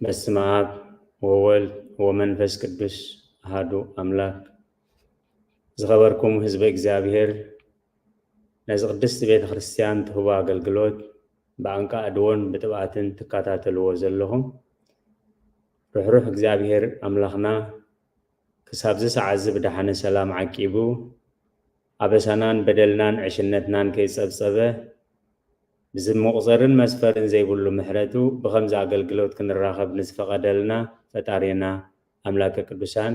በስመ አብ ወወልድ ወመንፈስ ቅዱስ አሐዱ አምላክ። ዝኸበርኩም ህዝበ እግዚኣብሔር፣ ነዚ ቅድስቲ ቤተ ክርስቲያን ትህቦ ኣገልግሎት ብኣንቃ ኣድዎን ብጥብኣትን ትከታተልዎ ዘለኹም፣ ርሕሩሕ እግዚኣብሔር ኣምላኽና ክሳብዚ ሰዓት እዚ ብደሓነ ሰላም ዓቂቡ፣ ኣበሳናን በደልናን ዕሽነትናን ከይጸብጸበ፣ ብዝምቑጸርን መስፈርን ዘይብሉ ምሕረቱ ብኸምዚ ኣገልግሎት ክንራኸብ ንዝፈቐደልና ፈጣሪና ኣምላከ ቅዱሳን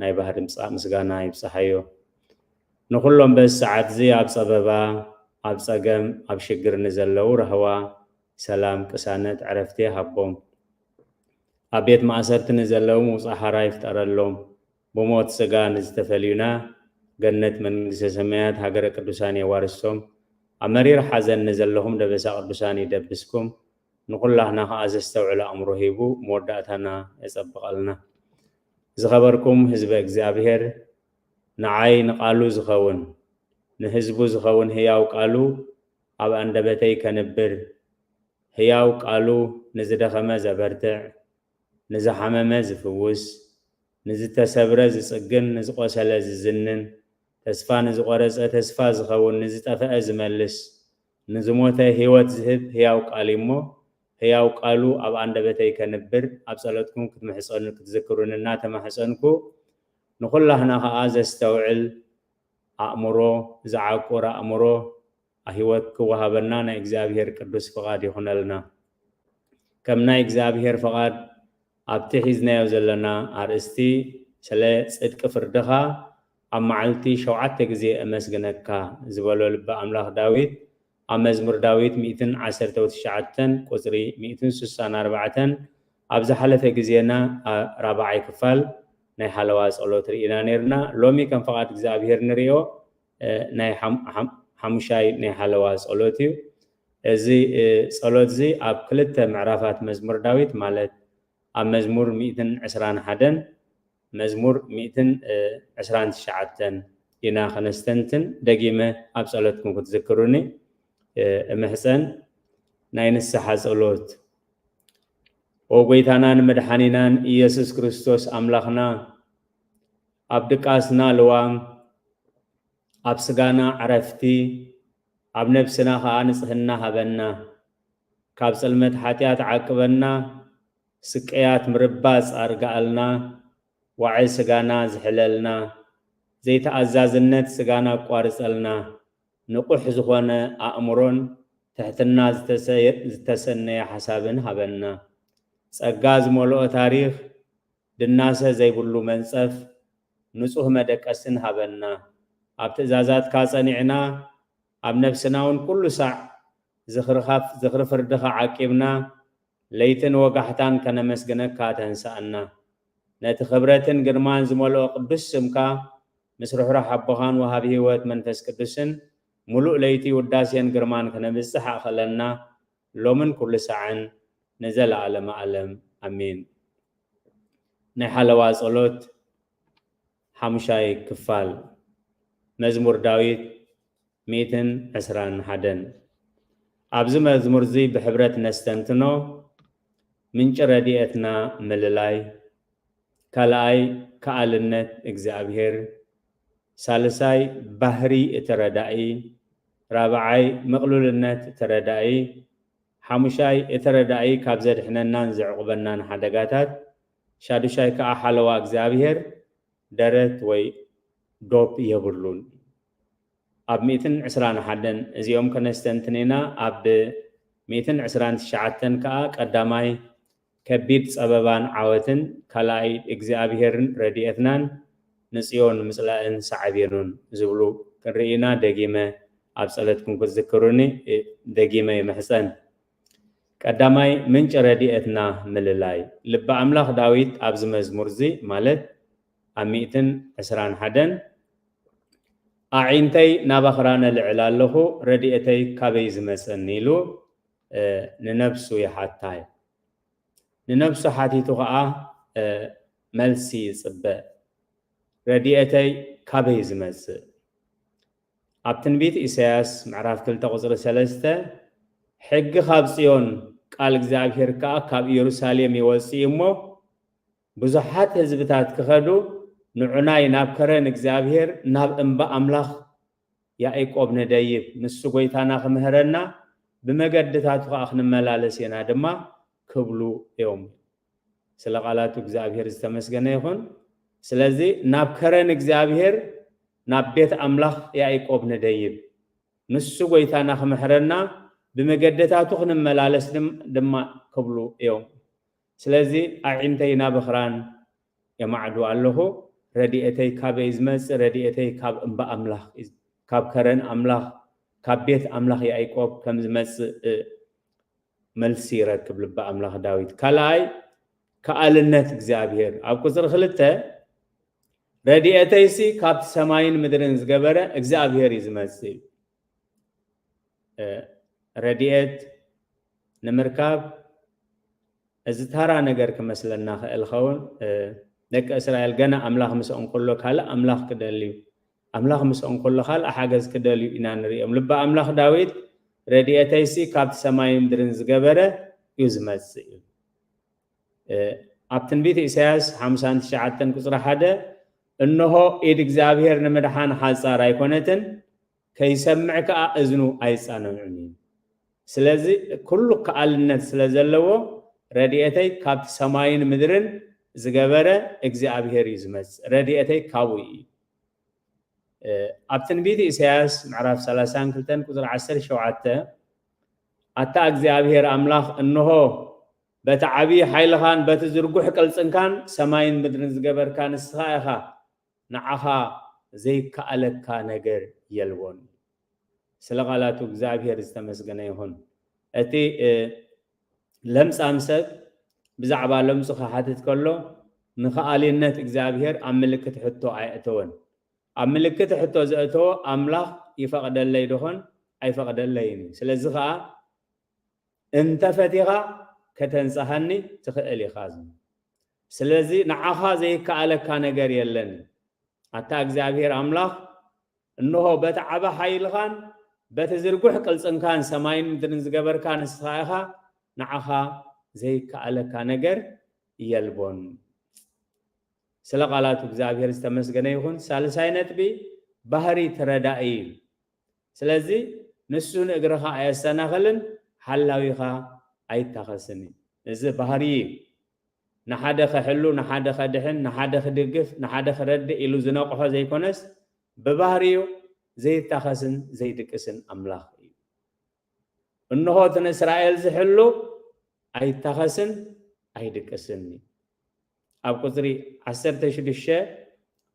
ናይ ባህሪ ምጻእ ምስጋና ይብጽሓዮ። ንኹሎም በዚ ሰዓት እዚ ኣብ ጸበባ፣ ኣብ ጸገም፣ ኣብ ሽግር ንዘለዉ ራህዋ፣ ሰላም፣ ቅሳነት፣ ዕረፍቲ ይሃቦም። ኣብ ቤት ማእሰርቲ ንዘለዉ ምውጻእ ሓራ ይፍጠረሎም። ብሞት ስጋ ንዝተፈልዩና ገነት መንግስተ ሰማያት ሃገረ ቅዱሳን የዋርስቶም። ኣብ መሪር ሓዘን ንዘለኹም ደበሳ ቅዱሳን ይደብስኩም። ንኹላህና ኸኣ ዘስተውዕል ኣእምሮ ሂቡ መወዳእታና የጸብቐልና። ዝኸበርኩም ህዝበ እግዚኣብሔር፣ ንዓይ ንቃሉ ዝኸውን፣ ንህዝቡ ዝኸውን ህያው ቃሉ ኣብ ኣንደበተይ ከንብር፣ ህያው ቃሉ ንዝደኸመ ዘበርትዕ፣ ንዝሓመመ ዝፍውስ፣ ንዝተሰብረ ዝጽግን፣ ንዝቆሰለ ዝዝንን፣ ተስፋ ንዝቆረጸ ተስፋ ዝኸውን፣ ንዝጠፍአ ዝመልስ፣ ንዝሞተ ህይወት ዝህብ ህያው ቃል እዩ እሞ፣ ህያው ቃሉ ኣብ ኣንደበተይ ከንብር፣ ኣብ ጸሎትኩም ክትምሕጸኑ፣ ክትዝክሩኒ እናተማሕጸንኩ፣ ንኹላህና ኸኣ ዘስተውዕል ኣእምሮ፣ ዝዓቁር ኣእምሮ፣ ህይወት ክወሃበና ናይ እግዚኣብሔር ቅዱስ ፍቓድ ይኹነልና። ከም ናይ እግዚኣብሔር ፍቓድ ኣብቲ ሒዝናዮ ዘለና ኣርእስቲ ስለ ጽድቂ ፍርድኻ ኣብ መዓልቲ ሸውዓተ ግዜ እመስግነካ ዝበሎ ልበ ኣምላኽ ዳዊት ኣብ መዝሙር ዳዊት ሚእትን ዓሰርተ ትሽዓተን ቁጽሪ ሚእትን ስሳን ኣርባዕተን ኣብ ዝሓለፈ ግዜና ራብዓይ ክፋል ናይ ሓለዋ ጸሎት ርኢና ነርና። ሎሚ ከም ፍቓድ እግዚኣብሔር ንርእዮ ናይ ሓሙሻይ ናይ ሓለዋ ጸሎት እዩ። እዚ ጸሎት እዚ ኣብ ክልተ ምዕራፋት መዝሙር ዳዊት ማለት ኣብ መዝሙር ሚእትን ዕስራን ሓደን መዝሙር ሚእትን ዕስራን ትሽዓተን ኢና ከነስተንትን ደጊመ ኣብ ጸሎትኩም ክትዝክሩኒ እምሕጸን። ናይ ንስሓ ጸሎት። ኦ ጎይታናን መድሓኒናን ኢየሱስ ክርስቶስ ኣምላኽና፣ ኣብ ድቃስና ልዋም፣ ኣብ ስጋና ዕረፍቲ፣ ኣብ ነብስና ኸኣ ንጽህና ሃበና። ካብ ጽልመት ሓጢኣት ዓቅበና፣ ስቅያት ምርባጽ ኣርግኣልና፣ ዋዒ ስጋና ዝሕለልና፣ ዘይተኣዛዝነት ስጋና ኣቋርጸልና፣ ንቑሕ ዝኾነ ኣእምሮን ትሕትና ዝተሰነየ ሓሳብን ሃበና። ጸጋ ዝመልኦ ታሪኽ፣ ድናሰ ዘይብሉ መንጸፍ፣ ንጹህ መደቀስን ሃበና። ኣብ ትእዛዛትካ ጸኒዕና፣ ኣብ ነብስና እውን ኩሉ ሳዕ ዝኽሪ ፍርድኻ ዓቂብና፣ ለይትን ወጋሕታን ከነመስግነካ ተንስኣና። ነቲ ክብረትን ግርማን ዝመልኦ ቅዱስ ስምካ ምስ ርሕሩሕ ኣቦኻን ወሃቢ ህይወት መንፈስ ቅዱስን ምሉእ ለይቲ ውዳሴን ግርማን ከነብጽሕ ኣኽእለና፣ ሎምን ኩሉ ሳዕን ንዘለኣለመ ኣለም። ኣሜን። ናይ ሓለዋ ጸሎት ሓሙሻይ ክፋል። መዝሙር ዳዊት ሚእትን ዕስራን ሓደን። ኣብዚ መዝሙር እዚ ብሕብረት ነስተንትኖ፣ ምንጪ ረድኤትና ምልላይ፣ ካልኣይ ከኣልነት እግዚኣብሔር፣ ሳልሳይ ባህሪ እቲ ረዳኢ፣ ራብዓይ ምቕሉልነት እቲ ረዳኢ፣ ሓሙሻይ እቲ ረዳኢ ካብ ዘድሕነናን ዘዕቑበናን ሓደጋታት፣ ሻዱሻይ ከኣ ሓለዋ እግዚኣብሔር ደረት ወይ ዶብ የብሉን። ኣብ ሚእትን ዕስራን ሓደን እዚኦም ከነስተንትን ኢና። ኣብ ሚእትን ዕስራን ትሽዓተን ከኣ ቀዳማይ ከቢድ ጸበባን ዓወትን፣ ካልኣይ እግዚኣብሔርን ረድኤትናን ንጽዮን ምጽላእን ሳዕቤኑን ዝብሉ ክንርኢ ኢና። ደጊመ ኣብ ጸሎትኩም ክትዝክሩኒ ደጊመ ይምሕጸን። ቀዳማይ ምንጪ ረድኤትና ምልላይ። ልበ ኣምላኽ ዳዊት ኣብዚ መዝሙር እዚ ማለት ኣብ ሚእትን ዕስራን ሓደን ኣዒንተይ ናብ ኣኽራን ኣልዕል ኣለኹ፣ ረድኤተይ ካበይ ዝመጸኒ ኢሉ ንነብሱ ይሓታ እዩ። ንነብሱ ሓቲቱ ኸኣ መልሲ ይጽበ። ረድኤተይ ካበይ ዝመጽእ? ኣብ ትንቢት ኢሳያስ ምዕራፍ ክልተ ቁጽሪ ሰለስተ፣ ሕጊ ካብ ጽዮን ቃል እግዚኣብሔር ከኣ ካብ ኢየሩሳሌም ይወጽእ እሞ ብዙሓት ህዝብታት ክኸዱ ንዑናይ ናብ ከረን እግዚኣብሔር ናብ እምባ ኣምላኽ ያዕቆብ ንደይብ፣ ንሱ ጐይታና ክምህረና ብመገድታቱ ኸኣ ክንመላለስ ኢና ድማ ክብሉ እዮም። ስለ ቃላቱ እግዚኣብሔር ዝተመስገነ ይኹን። ስለዚ ናብ ከረን እግዚኣብሔር ናብ ቤት ኣምላኽ ያዕቆብ ንደይብ፣ ንሱ ጐይታና ክምሕረና ብመገድታቱ ክንመላለስ ድማ ክብሉ እዮም። ስለዚ ኣዒንተይ ናብ ኽራን የማዕዱ ኣለኹ። ረድኤተይ ካበይ ዝመጽእ? ረድኤተይ ካብ እምባ ኣምላኽ እዩ፣ ካብ ከረን ኣምላኽ፣ ካብ ቤት ኣምላኽ ያዕቆብ ከም ዝመጽእ መልሲ ይረክብ ልቢ ኣምላኽ ዳዊት። ካልኣይ ከኣልነት እግዚኣብሔር። ኣብ ቁጽሪ ክልተ ረድኤተይሲ ካብቲ ሰማይን ምድርን ዝገበረ እግዚኣብሔር እዩ ዝመጽእ። ረድኤት ንምርካብ እዚ ታራ ነገር ክመስለና ክእል ኸውን። ደቂ እስራኤል ገና ኣምላኽ ምስኦም ከሎ ካልእ ኣምላኽ ክደልዩ፣ ኣምላኽ ምስኦም ከሎ ካልእ ሓገዝ ክደልዩ ኢና ንርእዮም። ልቢ ኣምላኽ ዳዊት ረድኤተይሲ ካብቲ ሰማይ ምድርን ዝገበረ እዩ ዝመጽእ እዩ። ኣብ ትንቢት ኢሳያስ ሓምሳን ትሽዓተን ቁጽሪ ሓደ፣ እንሆ ኢድ እግዚኣብሔር ንምድሓን ሓጻር ኣይኮነትን፣ ከይሰምዕ ከኣ እዝኑ ኣይጻነዑን እዩ። ስለዚ ኩሉ ከኣልነት ስለ ዘለዎ ረድኤተይ ካብቲ ሰማይን ምድርን ዝገበረ እግዚኣብሔር እዩ ዝመጽእ። ረድኤተይ ካብኡ እዩ። ኣብ ትንቢት ኢሳያስ ምዕራፍ ሰላሳን ክልተን ቁጽሪ ዓሰርተ ሸውዓተ፣ ኣታ እግዚኣብሔር ኣምላኽ፣ እንሆ በቲ ዓብዪ ሓይልኻን በቲ ዝርጉሕ ቅልጽንካን ሰማይን ምድርን ዝገበርካ ንስኻ ኢኻ፣ ንዓኻ ዘይከኣለካ ነገር የልቦን። ስለ ቃላቱ እግዚኣብሔር ዝተመስገነ ይኹን። እቲ ለምጻም ሰብ ብዛዕባ ለምጹ ክሓትት ከሎ ንኸኣልነት እግዚኣብሔር ኣብ ምልክት ሕቶ ኣየእተወን። ኣብ ምልክት ሕቶ ዘእተዎ ኣምላኽ ይፈቕደለይ ዶኾን ኣይፈቕደለይን እዩ። ስለዚ ኸኣ እንተ ፈቲኻ ከተንጽሃኒ ትኽእል ኢኻ። ስለዚ ንዓኻ ዘይከኣለካ ነገር የለን። ኣታ እግዚኣብሔር ኣምላኽ፣ እንሆ በቲ ዓቢ ሓይልኻን በቲ ዝርጉሕ ቅልጽንካን ሰማይን ምድርን ዝገበርካ ንስኻ ኢኻ፣ ንዓኻ ዘይከኣለካ ነገር የልቦን። ስለ ቃላቱ እግዚኣብሔር ዝተመስገነ ይኹን። ሳልሳይ ነጥቢ ባህሪ ተረዳኢ እዩ። ስለዚ ንሱ ንእግርኻ ኣየሰናኽልን ሓላዊኻ ኣይታኸስን እዩ። እዚ ባህሪ እዩ። ንሓደ ከሕሉ፣ ንሓደ ከድሕን፣ ንሓደ ክድግፍ፣ ንሓደ ክረድእ ኢሉ ዝነቕሖ ዘይኮነስ ብባህሪኡ ዘይታኸስን ዘይድቅስን ኣምላኽ እዩ። እንሆ እቲ ንእስራኤል ዝሕሉ ኣይታኸስን ኣይድቅስን እዩ። ኣብ ቁጽሪ ዓሰርተ ሽዱሽተ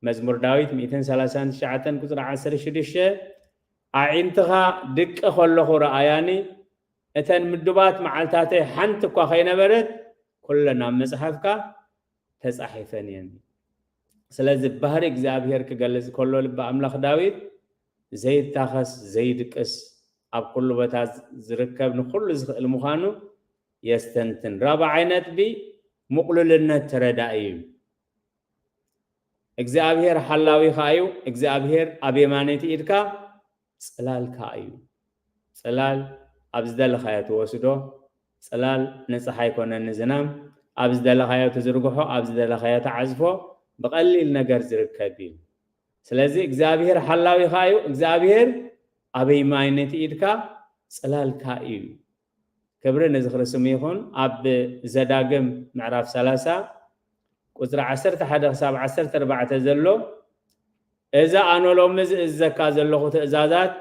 መዝሙር ዳዊት ሚእትን ሰላሳን ትሽዓተን ቁጽሪ ዓሰርተ ሽዱሽተ፣ ኣዒንትኻ ድቂ ከለኹ ረኣያኒ፣ እተን ምዱባት መዓልታተይ ሓንቲ እኳ ከይነበረት ኩለን ኣብ መጽሓፍካ ተጻሒፈን እየን። ስለዚ ባህሪ እግዚኣብሔር ክገልጽ ከሎ ልቢ ኣምላኽ ዳዊት ዘይታኸስ ዘይድቅስ ኣብ ኩሉ ቦታ ዝርከብ ንኩሉ ዝኽእል ምዃኑ የስተንትን። ራብዓይ ነጥቢ ምቕሉልነት ተረዳኢ እዩ። እግዚኣብሔር ሓላዊኻ እዩ። እግዚኣብሔር ኣብ የማነይቲ ኢድካ ጽላልካ እዩ። ጽላል ኣብ ዝደለኻዮ ትወስዶ። ጽላል ንጸሓይ ኮነ ንዝናም ኣብ ዝደለኻዮ ትዝርግሖ፣ ኣብ ዝደለኻዮ ትዓጽፎ፣ ብቐሊል ነገር ዝርከብ እዩ። ስለዚ እግዚኣብሔር ሓላዊኻ እዩ። እግዚኣብሔር ኣብ የማነይቲ ኢድካ ጽላልካ እዩ። ክብሪ ንዝኽሪ ስሙ ይኹን። ኣብ ዘዳግም ምዕራፍ ሰላሳ ቁጽሪ ዓሰርተ ሓደ ክሳብ ዓሰርተ ኣርባዕተ ዘሎ፣ እዚ ኣነ ሎሚ ዝእዘካ ዘለኹ ትእዛዛት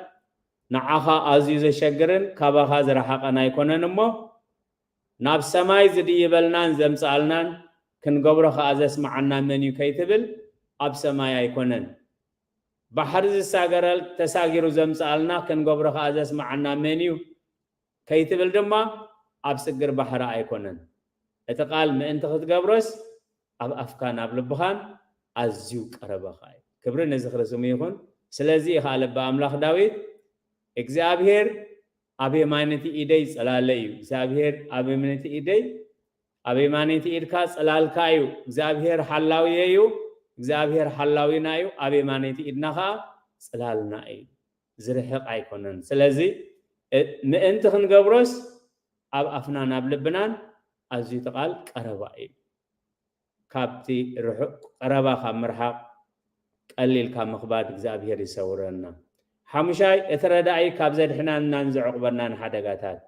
ንዓኻ ኣዝዩ ዘሸግርን ካባኻ ዝረሓቐን ኣይኮነን እሞ፣ ናብ ሰማይ ዝድይበልናን ዘምጽኣልናን ክንገብሮ ከኣ ዘስምዓና መን እዩ ከይትብል፣ ኣብ ሰማይ ኣይኮነን። ባሕሪ ዝሳገረል ተሳጊሩ ዘምጽኣልና ክንገብሮ ከኣ ዘስምዓና መን እዩ ከይትብል ድማ፣ ኣብ ስግር ባሕሪ ኣይኮነን። እቲ ቃል ምእንቲ ክትገብሮስ ኣብ ኣፍካን ኣብ ልብኻን ኣዝዩ ቀረባኻ እዩ። ክብሪ ንዝኽሪ ስሙ ይኹን። ስለዚ እዩ ከኣ ልቢ ኣምላኽ ዳዊት፣ እግዚኣብሔር ኣብ የማነይቲ ኢደይ ጽላለይ እዩ። እግዚኣብሔር ኣብ የማነይቲ ኢደይ፣ ኣብ የማነይቲ ኢድካ ጽላልካ እዩ። እግዚኣብሔር ሓላውየ እዩ። እግዚኣብሔር ሓላዊና እዩ። ኣብ የማነይቲ ኢድና ከኣ ጽላልና እዩ። ዝርሕቕ ኣይኮነን። ስለዚ እ-፣ ምእንቲ ክንገብሮስ ኣብ ኣፍናን ኣብ ልብናን ኣዝዩ እቲ ቃል ቀረባ እዩ። ካብቲ ርሑቕ ቀረባ ካብ ምርሓቕ ቀሊል ካብ ምኽባድ እግዚኣብሔር ይሰውረና። ሓሙሻይ፣ እቲ ረዳኢ ካብ ዘድሕናናን ዘዕቑበናን ሓደጋታት።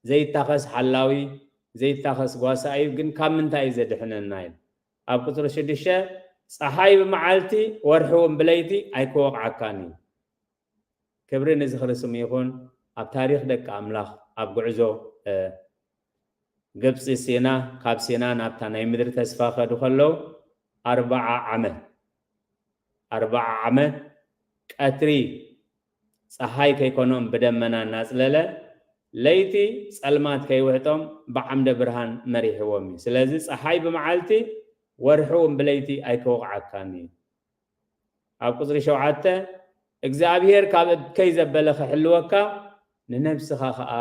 ዘይታኸስ ሓላዊ፣ ዘይታኸስ ጓሳ እዩ፣ ግን ካብ ምንታይ እዩ ዘድሕነና እዩ? ኣብ ቁፅሪ ሽዱሽተ፣ ፀሓይ ብመዓልቲ ወርሒ እውን ብለይቲ ኣይክወቕዓካን እዩ። ክብሪ ንዝኽሪ ስሙ ይኹን። ኣብ ታሪኽ ደቂ ኣምላኽ ኣብ ጉዕዞ ግብፂ ሲና፣ ካብ ሲና ናብታ ናይ ምድሪ ተስፋ ከዱ ከለዉ ኣርባዓ ዓመት ኣርባዓ ዓመት ቀትሪ ፀሓይ ከይኮኖም ብደመና እናፅለለ፣ ለይቲ ፀልማት ከይውሕጦም ብዓምደ ብርሃን መሪሕዎም እዩ። ስለዚ ፀሓይ ብመዓልቲ ወርሒ እውን ብለይቲ ኣይከወቕዓካን እዩ። ኣብ ቁፅሪ ሸውዓተ፣ እግዚኣብሔር ካብ እከይ ዘበለ ክሕልወካ ንነብስኻ ከዓ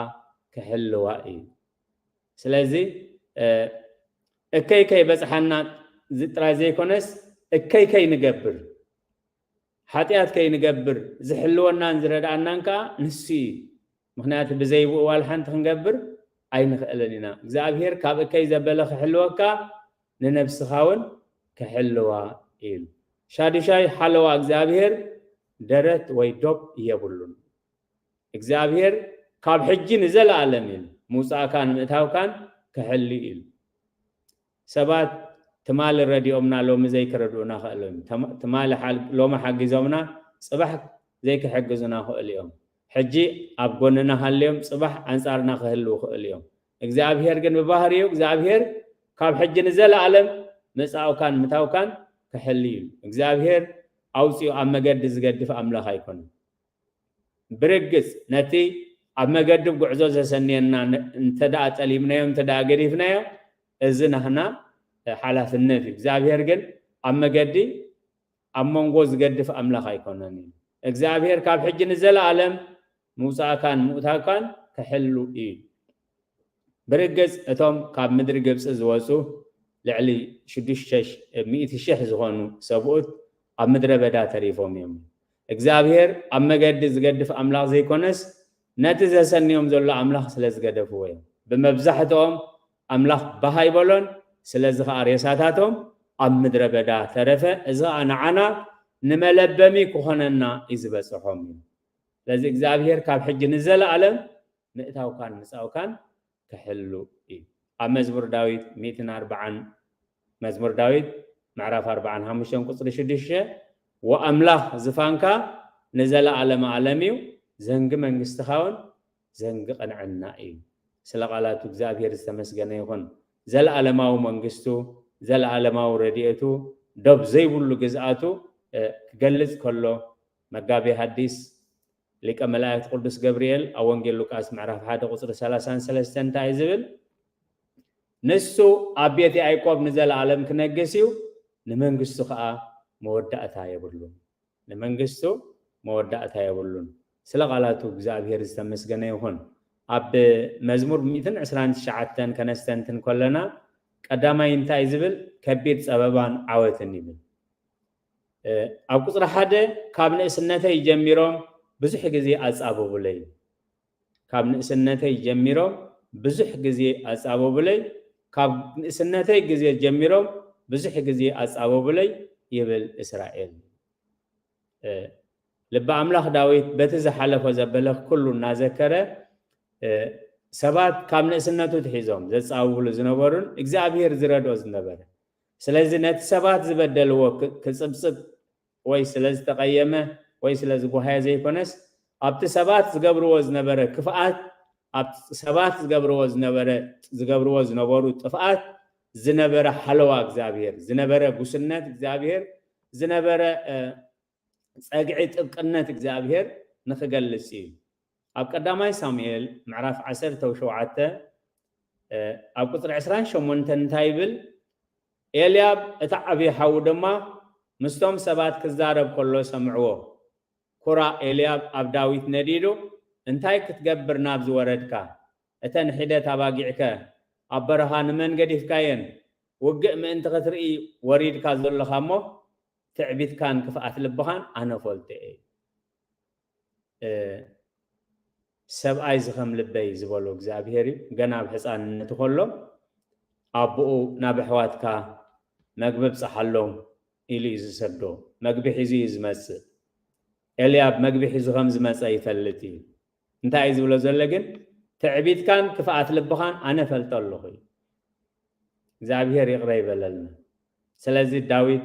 ክሕልዋ እዩ። ስለዚ እከይ ከይበፅሓና ጥራይ ዘይኮነስ እከይ ከይንገብር፣ ሓጢኣት ከይንገብር ዝሕልወናን ዝረድኣናን ከዓ ንሱ እዩ። ምክንያቱ ብዘይ ብኡ ዋላ ሓንቲ ክንገብር ኣይንኽእልን ኢና። እግዚኣብሔር ካብ እከይ ዘበለ ክሕልወካ ንነብስኻ እውን ክሕልዋ እዩ። ሻዱሻይ ሓለዋ እግዚኣብሔር ደረት ወይ ዶብ የብሉን። እግዚኣብሔር ካብ ሕጂ ንዘለኣለም ኢሉ ምውፃእካን ምእታውካን ክሕሊ ኢሉ። ሰባት ትማሊ ረዲኦምና ሎሚ ዘይክረድኡና ክእሎም። ትማሊ ሎሚ ሓጊዞምና ፅባሕ ዘይክሕግዙና ክእል እዮም። ሕጂ ኣብ ጎንና ሃልዮም ፅባሕ ኣንፃርና ክህልው ክእል እዮም። እግዚኣብሔር ግን ብባህሪኡ እግዚኣብሔር ካብ ሕጂ ንዘለኣለም ምፃኡካን ምታውካን ክሕሊ እዩ። እግዚኣብሔር ኣውፂኡ ኣብ መገዲ ዝገድፍ ኣምላኽ ኣይኮነን። ብርግፅ ነቲ ኣብ መገዲ ጉዕዞ ዘሰንየና እንተደኣ ጠሊምናዮ እንተደኣ ገዲፍናዮ እዚ ናህና ሓላፍነት እዩ። እግዚኣብሔር ግን ኣብ መገዲ ኣብ መንጎ ዝገድፍ ኣምላኽ ኣይኮነን እዩ። እግዚኣብሔር ካብ ሕጂ ንዘለኣለም ምውፃእካን ምእታውካን ክሕሉ እዩ። ብርግፅ እቶም ካብ ምድሪ ግብፂ ዝወፁ ልዕሊ ሽዱሽተ ሚእቲ ሽሕ ዝኾኑ ሰብኡት ኣብ ምድረ በዳ ተሪፎም እዮም። እግዚኣብሔር ኣብ መገዲ ዝገድፍ ኣምላኽ ዘይኮነስ ነቲ ዘሰንዮም ዘሎ ኣምላኽ ስለ ዝገደፍዎ እዮም። ብመብዛሕትኦም ኣምላኽ ባህ ኣይበሎን። ስለዚ ከዓ ሬሳታቶም ኣብ ምድረ በዳ ተረፈ። እዚ ከዓ ንዓና ንመለበሚ ክኾነና እዩ ዝበፅሖም እዩ። ስለዚ እግዚኣብሔር ካብ ሕጂ ንዘለኣለም ምእታውካን ምፃውካን ክሕሉ እዩ። ኣብ መዝሙር ዳዊት ሚእትን ኣርባዓን መዝሙር ዳዊት ምዕራፍ ኣርባዓን ሓሙሽተን ቁፅሪ ሽዱሽተ፣ ወኣምላኽ ዝፋንካ ንዘለኣለመ ኣለም እዩ፣ ዘንጊ መንግስትኻ እውን ዘንጊ ቅንዕና እዩ። ስለ ቃላቱ እግዚኣብሔር ዝተመስገነ ይኹን። ዘለኣለማዊ መንግስቱ፣ ዘለኣለማዊ ረድኤቱ፣ ዶብ ዘይብሉ ግዝኣቱ ክገልጽ ከሎ መጋቤ ሐዲስ ሊቀ መላእክት ቅዱስ ገብርኤል ኣብ ወንጌል ሉቃስ ምዕራፍ ሓደ ቁጽሪ ሰላሳን ሰለስተን እንታይ እዩ ዝብል? ንሱ ኣብ ቤት ያዕቆብ ንዘለኣለም ክነግስ እዩ፣ ንመንግስቱ ኸኣ መወዳእታ የብሉን። ንመንግስቱ መወዳእታ የብሉን። ስለ ቃላቱ እግዚኣብሔር ዝተመስገነ ይኹን። ኣብ መዝሙር ሚእትን ዕስራን ትሽዓተን ከነስተንትን ከለና ቀዳማይ እንታይ ዝብል? ከቢድ ጸበባን ዓወትን ይብል። ኣብ ቁጽሪ ሓደ ካብ ንእስነተይ ጀሚሮም ብዙሕ ግዜ ኣጻበቡለይ። ካብ ንእስነተይ ጀሚሮም ብዙሕ ግዜ ኣጻበቡለይ። ካብ ንእስነተይ ግዜ ጀሚሮም ብዙሕ ግዜ ኣጻበቡለይ ይብል እስራኤል። ልበ ኣምላኽ ዳዊት በቲ ዝሓለፎ ዘበለ ኩሉ እናዘከረ ሰባት ካብ ንእስነቱ ትሒዞም ዘጻብብሉ ዝነበሩን እግዚኣብሔር ዝረድኦ ዝነበረ። ስለዚ ነቲ ሰባት ዝበደልዎ ክጽብጽብ ወይ ስለ ዝተቐየመ ወይ ስለ ዝጓሃየ ዘይኮነስ ኣብቲ ሰባት ዝገብርዎ ዝነበረ ክፍኣት፣ ኣብቲ ሰባት ዝገብርዎ ዝነበረ ዝገብርዎ ዝነበሩ ጥፍኣት ዝነበረ ሓለዋ እግዚኣብሔር፣ ዝነበረ ጉስነት እግዚኣብሔር፣ ዝነበረ ጸግዒ ጥብቅነት እግዚኣብሔር ንኽገልጽ እዩ። ኣብ ቀዳማይ ሳሙኤል ምዕራፍ ዓሰርተ ሸውዓተ ኣብ ቁፅሪ ዕስራን ሸሞንተን እንታይ ይብል? ኤልያብ እቲ ዓብዪ ሓዉ ድማ ምስቶም ሰባት ክዛረብ ከሎ ሰምዕዎ። ኩራ ኤልያብ ኣብ ዳዊት ነዲዱ፣ እንታይ ክትገብር ናብዚ ወረድካ? እተን ሒደት ኣባጊዕከ ኣብ በረኻ ንመን ገዲፍካየን? ውግእ ምእንቲ ክትርኢ ወሪድካ ዘለኻ እሞ ትዕቢትካን ክፍኣት ልብኻን ኣነ ፈልጦ እየ። ሰብኣይ ዝኸም ልበይ ዝበሎ እግዚኣብሔር እዩ። ገና ኣብ ሕፃንነቱ ከሎ ኣቦኡ ናብ ኣሕዋትካ መግቢ ብጽሓሎም ኢሉ እዩ ዝሰዶ። መግቢ ሒዙ እዩ ዝመጽእ። ኤልያብ መግቢ ሒዙ ከም ዝመጸ ይፈልጥ እዩ። እንታይ እዩ ዝብሎ ዘሎ ግን? ትዕቢትካን ክፍኣት ልብኻን ኣነ ፈልጦ ኣለኹ እዩ። እግዚኣብሔር ይቕረ ይበለልና። ስለዚ ዳዊት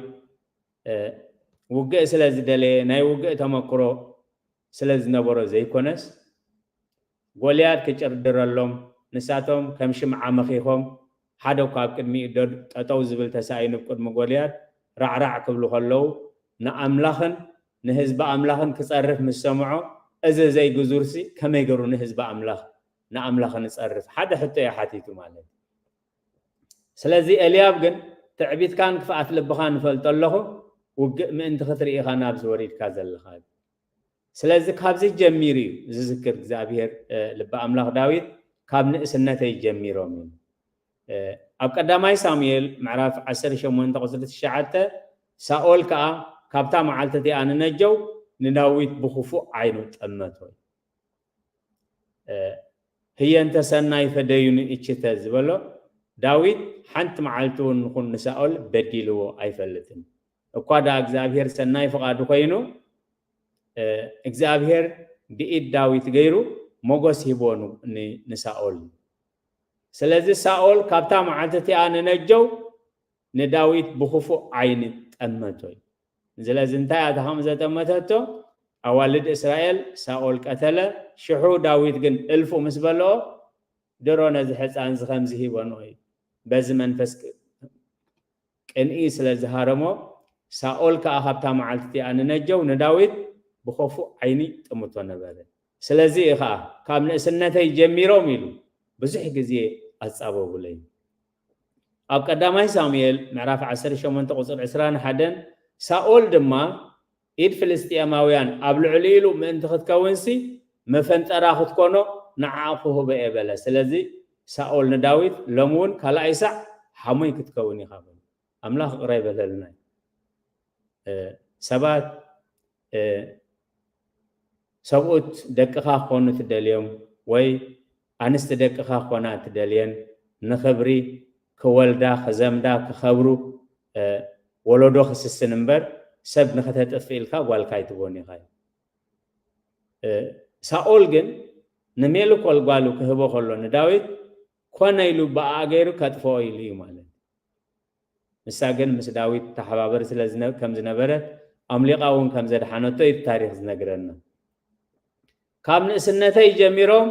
ውግእ ስለ ዝደለየ ናይ ውግእ ተመክሮ ስለ ዝነበሮ ዘይኮነስ ጎልያድ ክጭርድረሎም ንሳቶም ከም ሽምዓ መኺኾም ሓደ እኳ ኣብ ቅድሚኡ ጠጠው ዝብል ተሳኢኑ ቅድሚ ጎልያድ ራዕራዕ ክብሉ ከለዉ ንኣምላኽን ንህዝቢ ኣምላኽን ክጸርፍ ምስ ሰምዖ እዚ ዘይግዙርሲ ከመይ ገሩ ንህዝቢ ኣምላኽ ንኣምላኽ ንጸርፍ ሓደ ሕቶ እዩ ሓቲቱ ማለት እዩ። ስለዚ ኤልያብ ግን ትዕቢትካን ክፍኣት ልብኻን እፈልጦ ኣለኹ፣ ውግእ ምእንቲ ክትርኢ ኢኻ ናብዚ ወሪድካ ዘለኻ። ስለዚ ካብዚ ጀሚሩ እዩ ዝዝክር እግዚኣብሔር ልቢ ኣምላኽ ዳዊት ካብ ንእስነተይ ጀሚሮም እዩ። ኣብ ቀዳማይ ሳሙኤል ምዕራፍ ዓሰርተ ሸሞንተ ቁፅሪ ትሽዓተ ሳኦል ከዓ ካብታ መዓልቲ እቲኣ ንነጀው ንዳዊት ብክፉእ ዓይኑ ጠመቶ። ህየንተ ሰናይ ፈደዩኒ እችተ ዝበሎ ዳዊት ሓንቲ መዓልቲ እውን ንኹን ንሳኦል በዲልዎ ኣይፈልጥን። እኳ ደኣ እግዚኣብሔር ሰናይ ፍቓዱ ኮይኑ እግዚኣብሔር ብኢድ ዳዊት ገይሩ ሞጎስ ሂቦ ንሳኦል። ስለዚ ሳኦል ካብታ መዓልቲ እቲኣ ንነጀው ንዳዊት ብክፉእ ዓይኒ ጠመቶ እዩ። ስለዚ እንታይ እያ እታ ከምኡ ዘጠመተቶ? ኣዋልድ እስራኤል ሳኦል ቀተለ፣ ሽሑ ዳዊት ግን እልፉ ምስ በልኦ ድሮ ነዚ ሕፃን እዚ ከምዚ ሂበኖ እዩ። በዚ መንፈስ ቅንኢ ስለ ዝሃረሞ ሳኦል ከዓ ካብታ መዓልቲ እቲኣ ንነጀው ንዳዊት ብኸፉእ ዓይኒ ጥምቶ ነበረ። ስለዚ እዩ ከዓ ካብ ንእስነተይ ጀሚሮም ኢሉ ብዙሕ ግዜ ኣጻበቡለይ። ኣብ ቀዳማይ ሳሙኤል ምዕራፍ ዓሰርተ ሸሞንተ ቁፅሪ ዕስራን ሓደን ሳኦል ድማ ኢድ ፍልስጥኤማውያን ኣብ ልዕሊ ኢሉ ምእንቲ ክትከውንሲ መፈንጠራ ክትኮኖ ንዓኣ ክህቦ እየ በለ። ስለዚ ሳኦል ንዳዊት ሎሚ እውን ካልኣይ ሳዕ ሓሞይ ክትከውን ኢኻ በለ። ኣምላኽ ይቕረ ይበለልና። ሰባት ሰብኡት ደቅኻ ክኾኑ ትደልዮም ወይ ኣንስቲ ደቅኻ ክኾና ትደልየን ንኽብሪ ክወልዳ ክዘምዳ ክኸብሩ ወለዶ ክስስን እምበር ሰብ ንኽተጥፍ ኢልካ ጓልካ ኣይትቦን ኢኻ። ሳኦል ግን ንሜልኮል ጓሉ ክህቦ ከሎ ንዳዊት ኮነ ኢሉ ብኣ ገይሩ ከጥፍኦ ኢሉ እዩ ማለት። ንሳ ግን ምስ ዳዊት ተሓባበር ስለ ከም ዝነበረት ኣምሊቓ እውን ከም ዘድሓነቶ እዩ ታሪክ ዝነግረና። ካብ ንእስነተይ ጀሚሮም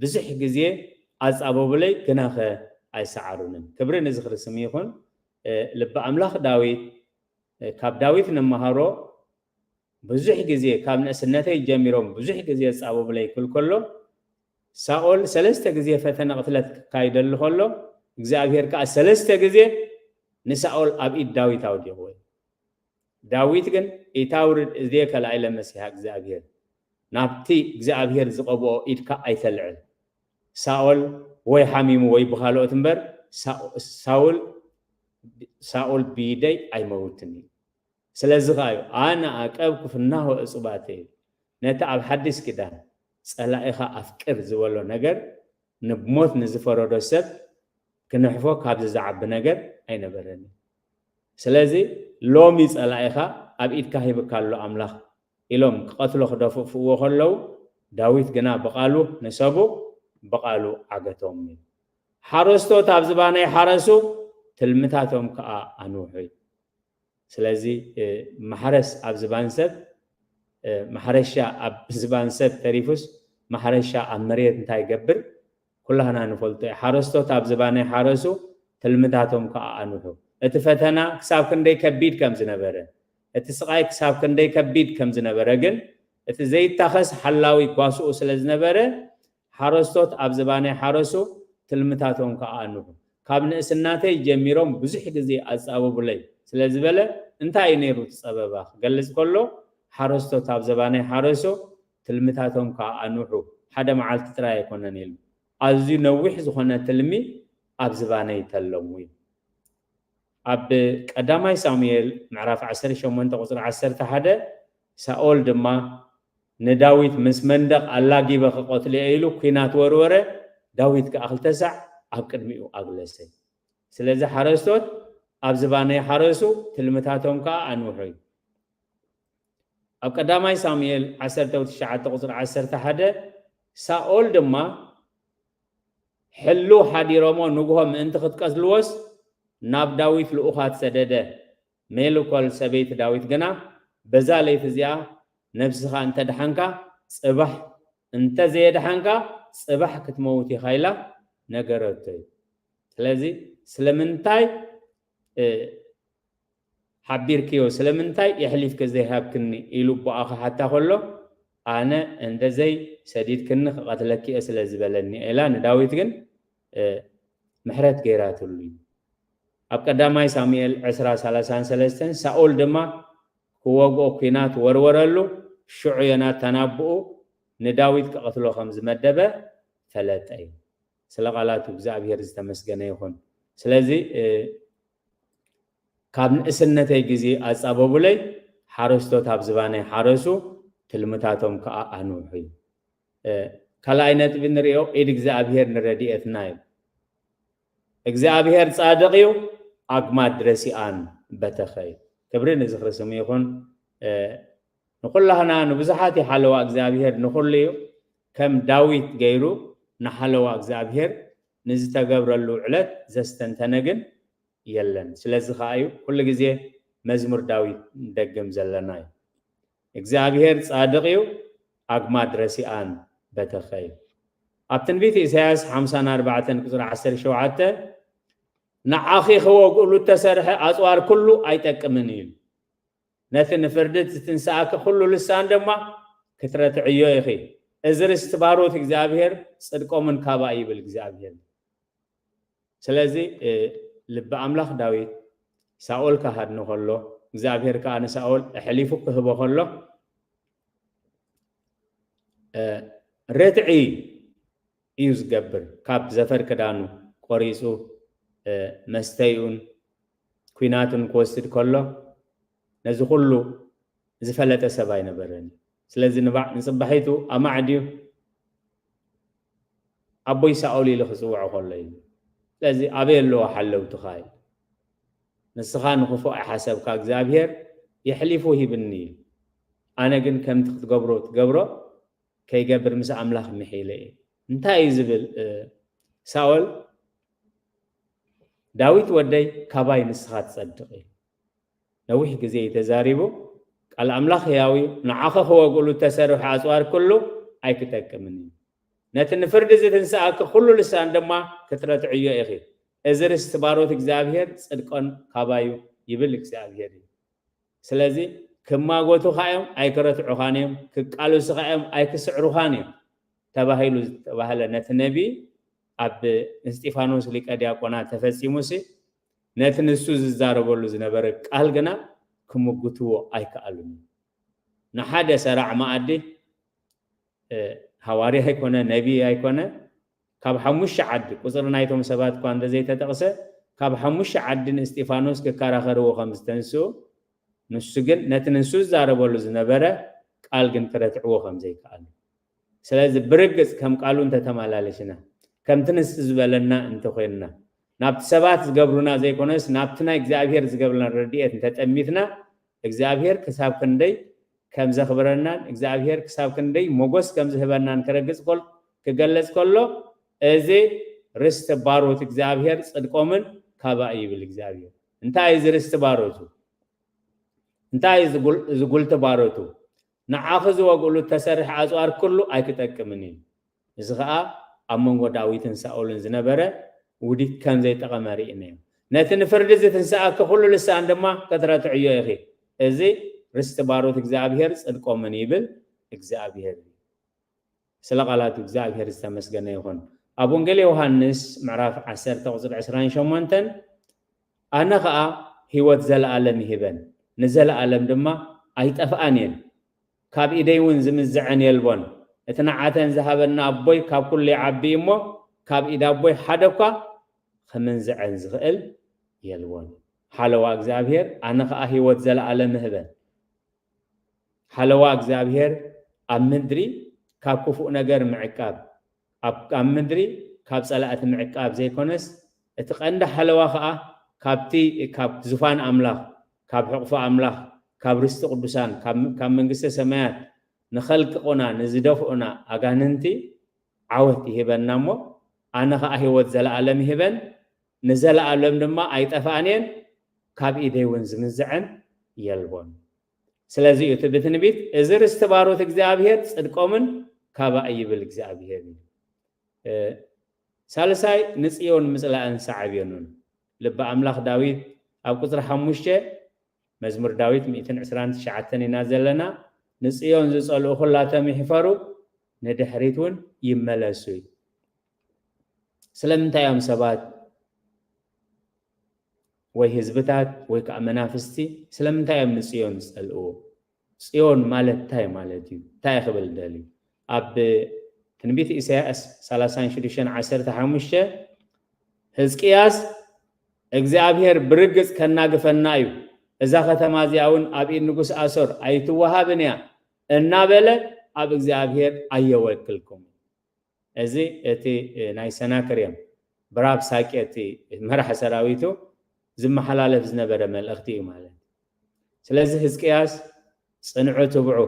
ብዙሕ ግዜ ኣጻበቡለይ ግናኸ ኣይሰዓሩንን። ክብሪ ንዝኽሪ ስም ይኹን። ልቢ ኣምላኽ ዳዊት ካብ ዳዊት ንመሃሮ ብዙሕ ግዜ ካብ ንእስነተይ ጀሚሮም ብዙሕ ግዜ ዝጻበቡለይ ክብል ከሎ ሳኦል ሰለስተ ግዜ ፈተነ ቅትለት ክካይደሉ ከሎ እግዚኣብሔር ከዓ ሰለስተ ግዜ ንሳኦል ኣብ ኢድ ዳዊት ኣውዲቕዎ። ዳዊት ግን ኢታውርድ እዝየ ከላኢለ መሲሓ እግዚኣብሔር ናብቲ እግዚኣብሔር ዝቐብኦ ኢድካ ኣይተልዕል። ሳኦል ወይ ሓሚሙ ወይ ብኻልኦት እምበር ሳኦል ሳኦል ብይደይ ኣይመውትን እዩ። ስለዚ ኸዓ እዩ ኣነ ኣቀብኩ ፍናሆ እጹባተ እዩ። ነቲ ኣብ ሓዲስ ኪዳን ጸላኢኻ ኣፍቅር ዝበሎ ነገር ንሞት ንዝፈረዶ ሰብ ክንሕፎ ካብዚ ዝዓቢ ነገር ኣይነበረን እዩ። ስለዚ ሎሚ ጸላኢኻ ኣብ ኢድካ ሂብካ ኣሎ ኣምላኽ ኢሎም ክቐትሎ ክደፍእፍዎ ከለዉ ዳዊት ግና ብቓሉ ንሰቡ ብቓሉ ዓገቶም እዩ። ሓረስቶት ኣብ ዝባነይ ሓረሱ ትልምታቶም ከዓ ኣንውሑ እዩ። ስለዚ ማሕረስ ኣብ ዝባን ሰብ ማሕረሻ ኣብ ዝባን ሰብ ተሪፉስ ማሕረሻ ኣብ መሬት እንታይ ይገብር ኩላህና ንፈልጦ እዩ። ሓረስቶት ኣብ ዝባነይ ሓረሱ ትልምታቶም ከዓ ኣንውሑ። እቲ ፈተና ክሳብ ክንደይ ከቢድ ከም ዝነበረ እቲ ስቓይ ክሳብ ክንደይ ከቢድ ከም ዝነበረ ግን እቲ ዘይታኸስ ሓላዊ ጓስኡ ስለ ዝነበረ ሓረስቶት ኣብ ዝባነይ ሓረሱ ትልምታቶም ከዓ ኣንውሑ። ካብ ንእስናተይ ጀሚሮም ብዙሕ ግዜ ኣጻበቡለይ ስለ ዝበለ እንታይ እዩ ነይሩ እቲ ጸበባ ክገልጽ ከሎ ሓረስቶት ኣብ ዝባነይ ሓረሱ ትልምታቶም ከዓ ኣንውሑ። ሓደ መዓልቲ ጥራይ ኣይኮነን ኢሉ ኣዝዩ ነዊሕ ዝኾነ ትልሚ ኣብ ዝባነይ ተለሙ እዩ። ኣብ ቀዳማይ ሳሙኤል ምዕራፍ ዓሰርተ ሸሞንተ ቁፅሪ ዓሰርተ ሓደ ሳኦል ድማ ንዳዊት ምስ መንደቕ ኣላጊበ ክቐትሎ እየ ኢሉ ኲናት ወርወረ። ዳዊት ከኣ ክልተ ሳዕ ኣብ ቅድሚኡ ኣግለሰ። ስለዚ ሓረስቶት ኣብ ዝባነይ ሓረሱ፣ ትልምታቶም ከኣ ኣንውሑ እዩ። ኣብ ቀዳማይ ሳሙኤል ዓሰርተ ትሽዓተ ቁጽሪ ዓሰርተ ሓደ፣ ሳኦል ድማ ሕልው ሓዲሮሞ ንግሆ ምእንቲ ክትቀትልዎስ ናብ ዳዊት ልኡኻት ሰደደ። ሜልኮል ሰበይቲ ዳዊት ግና፣ በዛ ለይቲ እዚኣ ነብስኻ እንተ ደሓንካ ጽባሕ፣ እንተ ዘየደሓንካ ጽባሕ ክትመውት ኢኻ ኢላ ነገረቶ እዩ። ስለዚ ስለምንታይ፣ እ፣ ሓቢርክዮ፣ ስለምንታይ የሕሊፍኪ ዘይሃብክኒ ኢሉ ብኣኻ ሓታ ከሎ፣ ኣነ እንደ ዘይ ሰዲድክኒ ክቐትለኪ እየ ስለ ዝበለኒ ኢላ ንዳዊት ግን፣ እ፣ ምሕረት ገይራትሉ እዩ። ኣብ ቀዳማይ ሳሙኤል ዕስራ ሰላሳን ሰለስተን፣ ሳኦል ድማ ክወግኦ ኲናት ወርወረሉ። ሽዑ ዮናታን ኣቦኡ ንዳዊት ክቐትሎ ከም ዝመደበ ፈለጠ እዩ። ስለ ቃላቱ እግዚኣብሔር ዝተመስገነ ይኹን። ስለዚ፣ እ፣ ካብ ንእስነተይ ግዜ ኣጻበቡለይ፣ ሓረስቶት ኣብ ዝባነይ ሓረሱ፣ ትልምታቶም ከኣ ኣንውሑ እዩ። እ፣ ካልኣይ ነጥቢ ንርእዮ፣ ኢድ እግዚኣብሔር ንረድኤትና እዩ። እግዚኣብሔር ጻድቕ እዩ፣ ኣግማድ ረሲኣን በተኸ እዩ። ክብሪ ንዝኽሪ ስሙ ይኹን። እ፣ ንኹላህና ንብዙሓት እዩ ሓለዋ እግዚኣብሔር፣ ንኹሉ እዩ። ከም ዳዊት ገይሩ ንሓለዋ እግዚኣብሔር ንዝተገብረሉ ዕለት ዘስተንተነ ግን የለን። ስለዚ ከኣ እዩ ኩሉ ግዜ መዝሙር ዳዊት ንደግም ዘለና እዩ። እግዚኣብሔር ጻድቕ እዩ፣ ኣግማድ ረሲኣን በተኸ እዩ። ኣብ ትንቢት ኢሳያስ ሓምሳን ኣርባዕተን ቁጽሪ ዓሰርተ ሸውዓተ፣ ንዓኺ ክወግእሉ እተሰርሐ ኣጽዋር ኩሉ ኣይጠቅምን እዩ። ነቲ ንፍርዲ ዝትንስኣኪ ኩሉ ልሳን ድማ ክትረትዕዮ ኢኺ። እዚ ርስቲ ባሮት እግዚኣብሔር ጽድቆምን ካባይ ይብል እግዚኣብሔር። ስለዚ፣ እ፣ ልቢ ኣምላኽ ዳዊት ሳኦል ክሃድኖ ከሎ፣ እግዚኣብሔር ከኣ ንሳኦል ኣሕሊፉ ክህቦ ከሎ፣ እ፣ ርትዒ እዩ ዝገብር። ካብ ዘፈር ክዳኑ ቆሪጹ፣ እ፣ መስተይኡን ኲናቱን ክወስድ ከሎ፣ ነዚ ኩሉ ዝፈለጠ ሰብ ኣይነበረን። ስለዚ ንባዕ-፣ ንጽባሒቱ ኣማዕድዩ ኣቦይ ሳኦል ኢሉ ክጽውዖ ከሎ እዩ። ስለዚ ኣበይ ኣለዋ ሓለውትኻ ኢሉ። ንስኻ ንኽፉእ ኣይሓሰብካ፣ እግዚኣብሔር የሕሊፉ ሂብኒ እዩ። ኣነ ግን ከምቲ ክትገብሮ ትገብሮ ከይገብር ምስ ኣምላኽ ምሒለ እየ። እንታይ እዩ ዝብል፣ እ፣ ሳኦል? ዳዊት ወደይ፣ ካባይ ንስኻ ትጸድቕ እዩ። ነዊሕ ግዜ እዩ ተዛሪቡ። ቃል ኣምላኽ ህያው እዩ። ንዓኸ ክወግእሉ እተሰርሑ ኣጽዋር ኩሉ ኣይክጠቅምን እዩ። ነቲ ንፍርዲ ዝትንስኣኪ ኩሉ ልሳን ድማ ክትረትዕዮ ኢኺ። እዚ ርስቲ ባሮት እግዚኣብሔር ጽድቆን ካባዩ ይብል እግዚኣብሔር እዩ። ስለዚ ክማጎቱኻ እዮም፣ ኣይክረትዑኻን እዮም፣ ክቃለሱኻ እዮም፣ ኣይክስዕሩኻን እዮም ተባሂሉ ዝተባህለ ነቲ ነቢ ኣብ እስጢፋኖስ ሊቀ ዲያቆናት ተፈጺሙሲ፣ ነቲ ንሱ ዝዛረበሉ ዝነበረ ቃል ግና ክምጉትዎ ኣይከኣሉን። ንሓደ ሰራዕ መኣዲ፣ እ፣ ሃዋርያ ኣይኮነ፣ ነቢ ኣይኮነ፣ ካብ ሓሙሽተ ዓዲ፣ ቁጽሪ ናይቶም ሰባት እኳ እንተዘይተጠቕሰ፣ ካብ ሓሙሽተ ዓዲ ንእስጢፋኖስ ክከራኸርዎ ከም ዝተንስኡ፣ ንሱ ግን ነቲ ንሱ ዝዛረበሉ ዝነበረ ቃል ግን ክረትዕዎ ከም ዘይከኣሉ። ስለዚ ብርግጽ ከም ቃሉ እንተተመላለስና፣ ከምቲ ንሱ ዝበለና እንተኾይንና፣ ናብቲ ሰባት ዝገብሩና ዘይኮነስ ናብቲ ናይ እግዚኣብሔር ዝገብረና ረድኤት እንተጠሚትና፣ እግዚኣብሔር ክሳብ ክንደይ ከም ዘኽብረናን እግዚኣብሔር ክሳብ ክንደይ ሞገስ ከም ዝህበናን ክረግጽ ከል-፣ ክገለጽ ከሎ፣ እዚ ርስቲ ባሮት እግዚኣብሔር ጽድቆምን ካባይ ይብል እግዚኣብሔር። እንታይ እዩ እዚ ርስቲ ባሮቱ? እንታይ እዩ እዚ ጉል-፣ እዚ ጉልቲ ባሮቱ? ንዓኺ ዝወግእሉ እተሰርሐ ኣጽዋር ኩሉ ኣይክጠቅምን እዩ። እዚ ኸኣ ኣብ መንጎ ዳዊትን ሳኦልን ዝነበረ ውዲት ከም ዘይጠቐመ ርኢናዮ። ነቲ ንፍርዲ ዝትንስኣኪ ኩሉ ልሳን ድማ ክትረትዕዮ ኢኺ። እዚ ርስቲ ባሮት እግዚኣብሔር ጽድቆምን ይብል እግዚኣብሔር እዩ። ስለ ቃላቱ እግዚኣብሔር ዝተመስገነ ይኹን። ኣብ ወንጌል ዮሃንስ ምዕራፍ ዓሰርተ ቁጽሪ ዕስራን ሸሞንተን፣ ኣነ ኸኣ ህይወት ዘለኣለም ይህበን፣ ንዘለኣለም ድማ ኣይጠፍኣን እየን፣ ካብ ኢደይ እውን ዝምንዝዐን የልቦን። እቲ ንዓተን ዝሃበኒ ኣቦይ ካብ ኩሉ ይዓቢ እዩ እሞ፣ ካብ ኢድ ኣቦይ ሓደ እኳ ክምንዝዐን ዝኽእል የልቦን። ሓለዋ እግዚኣብሔር፣ ኣነ ኸኣ ህይወት ዘለኣለም ይህበን። ሓለዋ እግዚኣብሔር ኣብ ምድሪ ካብ ክፉእ ነገር ምዕቃብ፣ ኣብ ኣብ ምድሪ ካብ ጸላእቲ ምዕቃብ ዘይኮነስ፣ እቲ ቀንዲ ሓለዋ ኸኣ ካብቲ ካብ ዙፋን ኣምላኽ፣ ካብ ሕቕፎ ኣምላኽ፣ ካብ ርስቲ ቅዱሳን፣ ካብ ካብ መንግስተ ሰማያት ንኸልቅቑና ንዝደፍኡና ኣጋንንቲ ዓወት ይህበና እሞ፣ ኣነ ኸኣ ህይወት ዘለኣለም ይህበን፣ ንዘለኣለም ድማ ኣይጠፍኣን እየን፣ ካብ ኢደይ እውን ዝምንዝዐን የልቦን። ስለዚ እዩ እቲ ብትንቢት፣ "እዚ ርስቲ ባሮት እግዚኣብሔር ጽድቆምን ካባእ ይብል እግዚኣብሔር እዩ።" እ፣ ሳልሳይ፣ ንጽዮን ምጽላእን ሳዕቤኑን። ልቢ ኣምላኽ ዳዊት ኣብ ቁጽሪ ሓሙሽተ፣ መዝሙር ዳዊት ሚእትን ዕስራን ትሽዓተን ኢና ዘለና፣ "ንጽዮን ዝጸልኡ ኩላቶም ይሕፈሩ፣ ንድሕሪት እውን ይመለሱ" እዩ። ስለምንታይ እዮም ሰባት ወይ ህዝብታት ወይ ከዓ መናፍስቲ ስለምንታይ እዮም ንጽዮን ዝጸልእዎ? ጽዮን ማለት እንታይ ማለት እዩ? እንታይ ክብል ደልዩ? ኣብ ትንቢት ኢሳያስ ሰላሳን ሽዱሽተን ዓሰርተ ሓሙሽተ፣ "ህዝቅያስ እግዚኣብሔር ብርግጽ ከናግፈና እዩ፣ እዛ ከተማ እዚኣ እውን ኣብ ኢድ ንጉስ ኣሶር ኣይትወሃብን እያ" እናበለ ኣብ እግዚኣብሔር ኣየወክልኩም። እዚ እቲ ናይ ሰናክሬም ብራብ ሳቄ እቲ መራሕ ሰራዊቱ ዝመሓላለፍ ዝነበረ መልእኽቲ እዩ ማለት እዩ። ስለዚ ህዝቅያስ ጽንዑ ትብዑ፣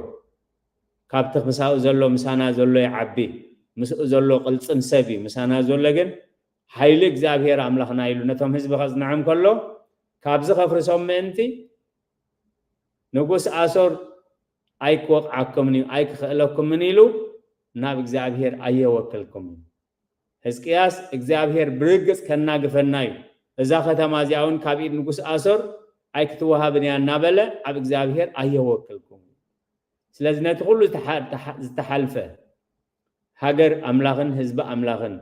ካብቲ ምሳኡ ዘሎ፣ ምሳና ዘሎ ይዓቢ፣ ምስኡ ዘሎ ቅልጽም ሰብ እዩ፣ ምሳና ዘሎ ግን ሓይሊ እግዚኣብሔር ኣምላኽና ኢሉ ነቶም ህዝቢ ከጽንዖም ከሎ፣ ካብዚ ከፍርሶም ምእንቲ ንጉስ ኣሶር ኣይክወቕዓኩምን እዩ፣ ኣይክኽእለኩምን ኢሉ ናብ እግዚኣብሔር ኣየወከልኩምን። ህዝቅያስ እግዚኣብሔር ብርግጽ ከናግፈና እዩ፣ እዛ ከተማ እዚኣ እውን ካብ ኢድ ንጉስ ኣሶር ኣይክትወሃብን እያ እናበለ ኣብ እግዚኣብሔር ኣየወከልኩምን። ስለዚ ነቲ ኩሉ ዝተሓ-፣ ዝተሓ-፣ ዝተሓልፈ ሃገር ኣምላኽን ህዝቢ ኣምላኽን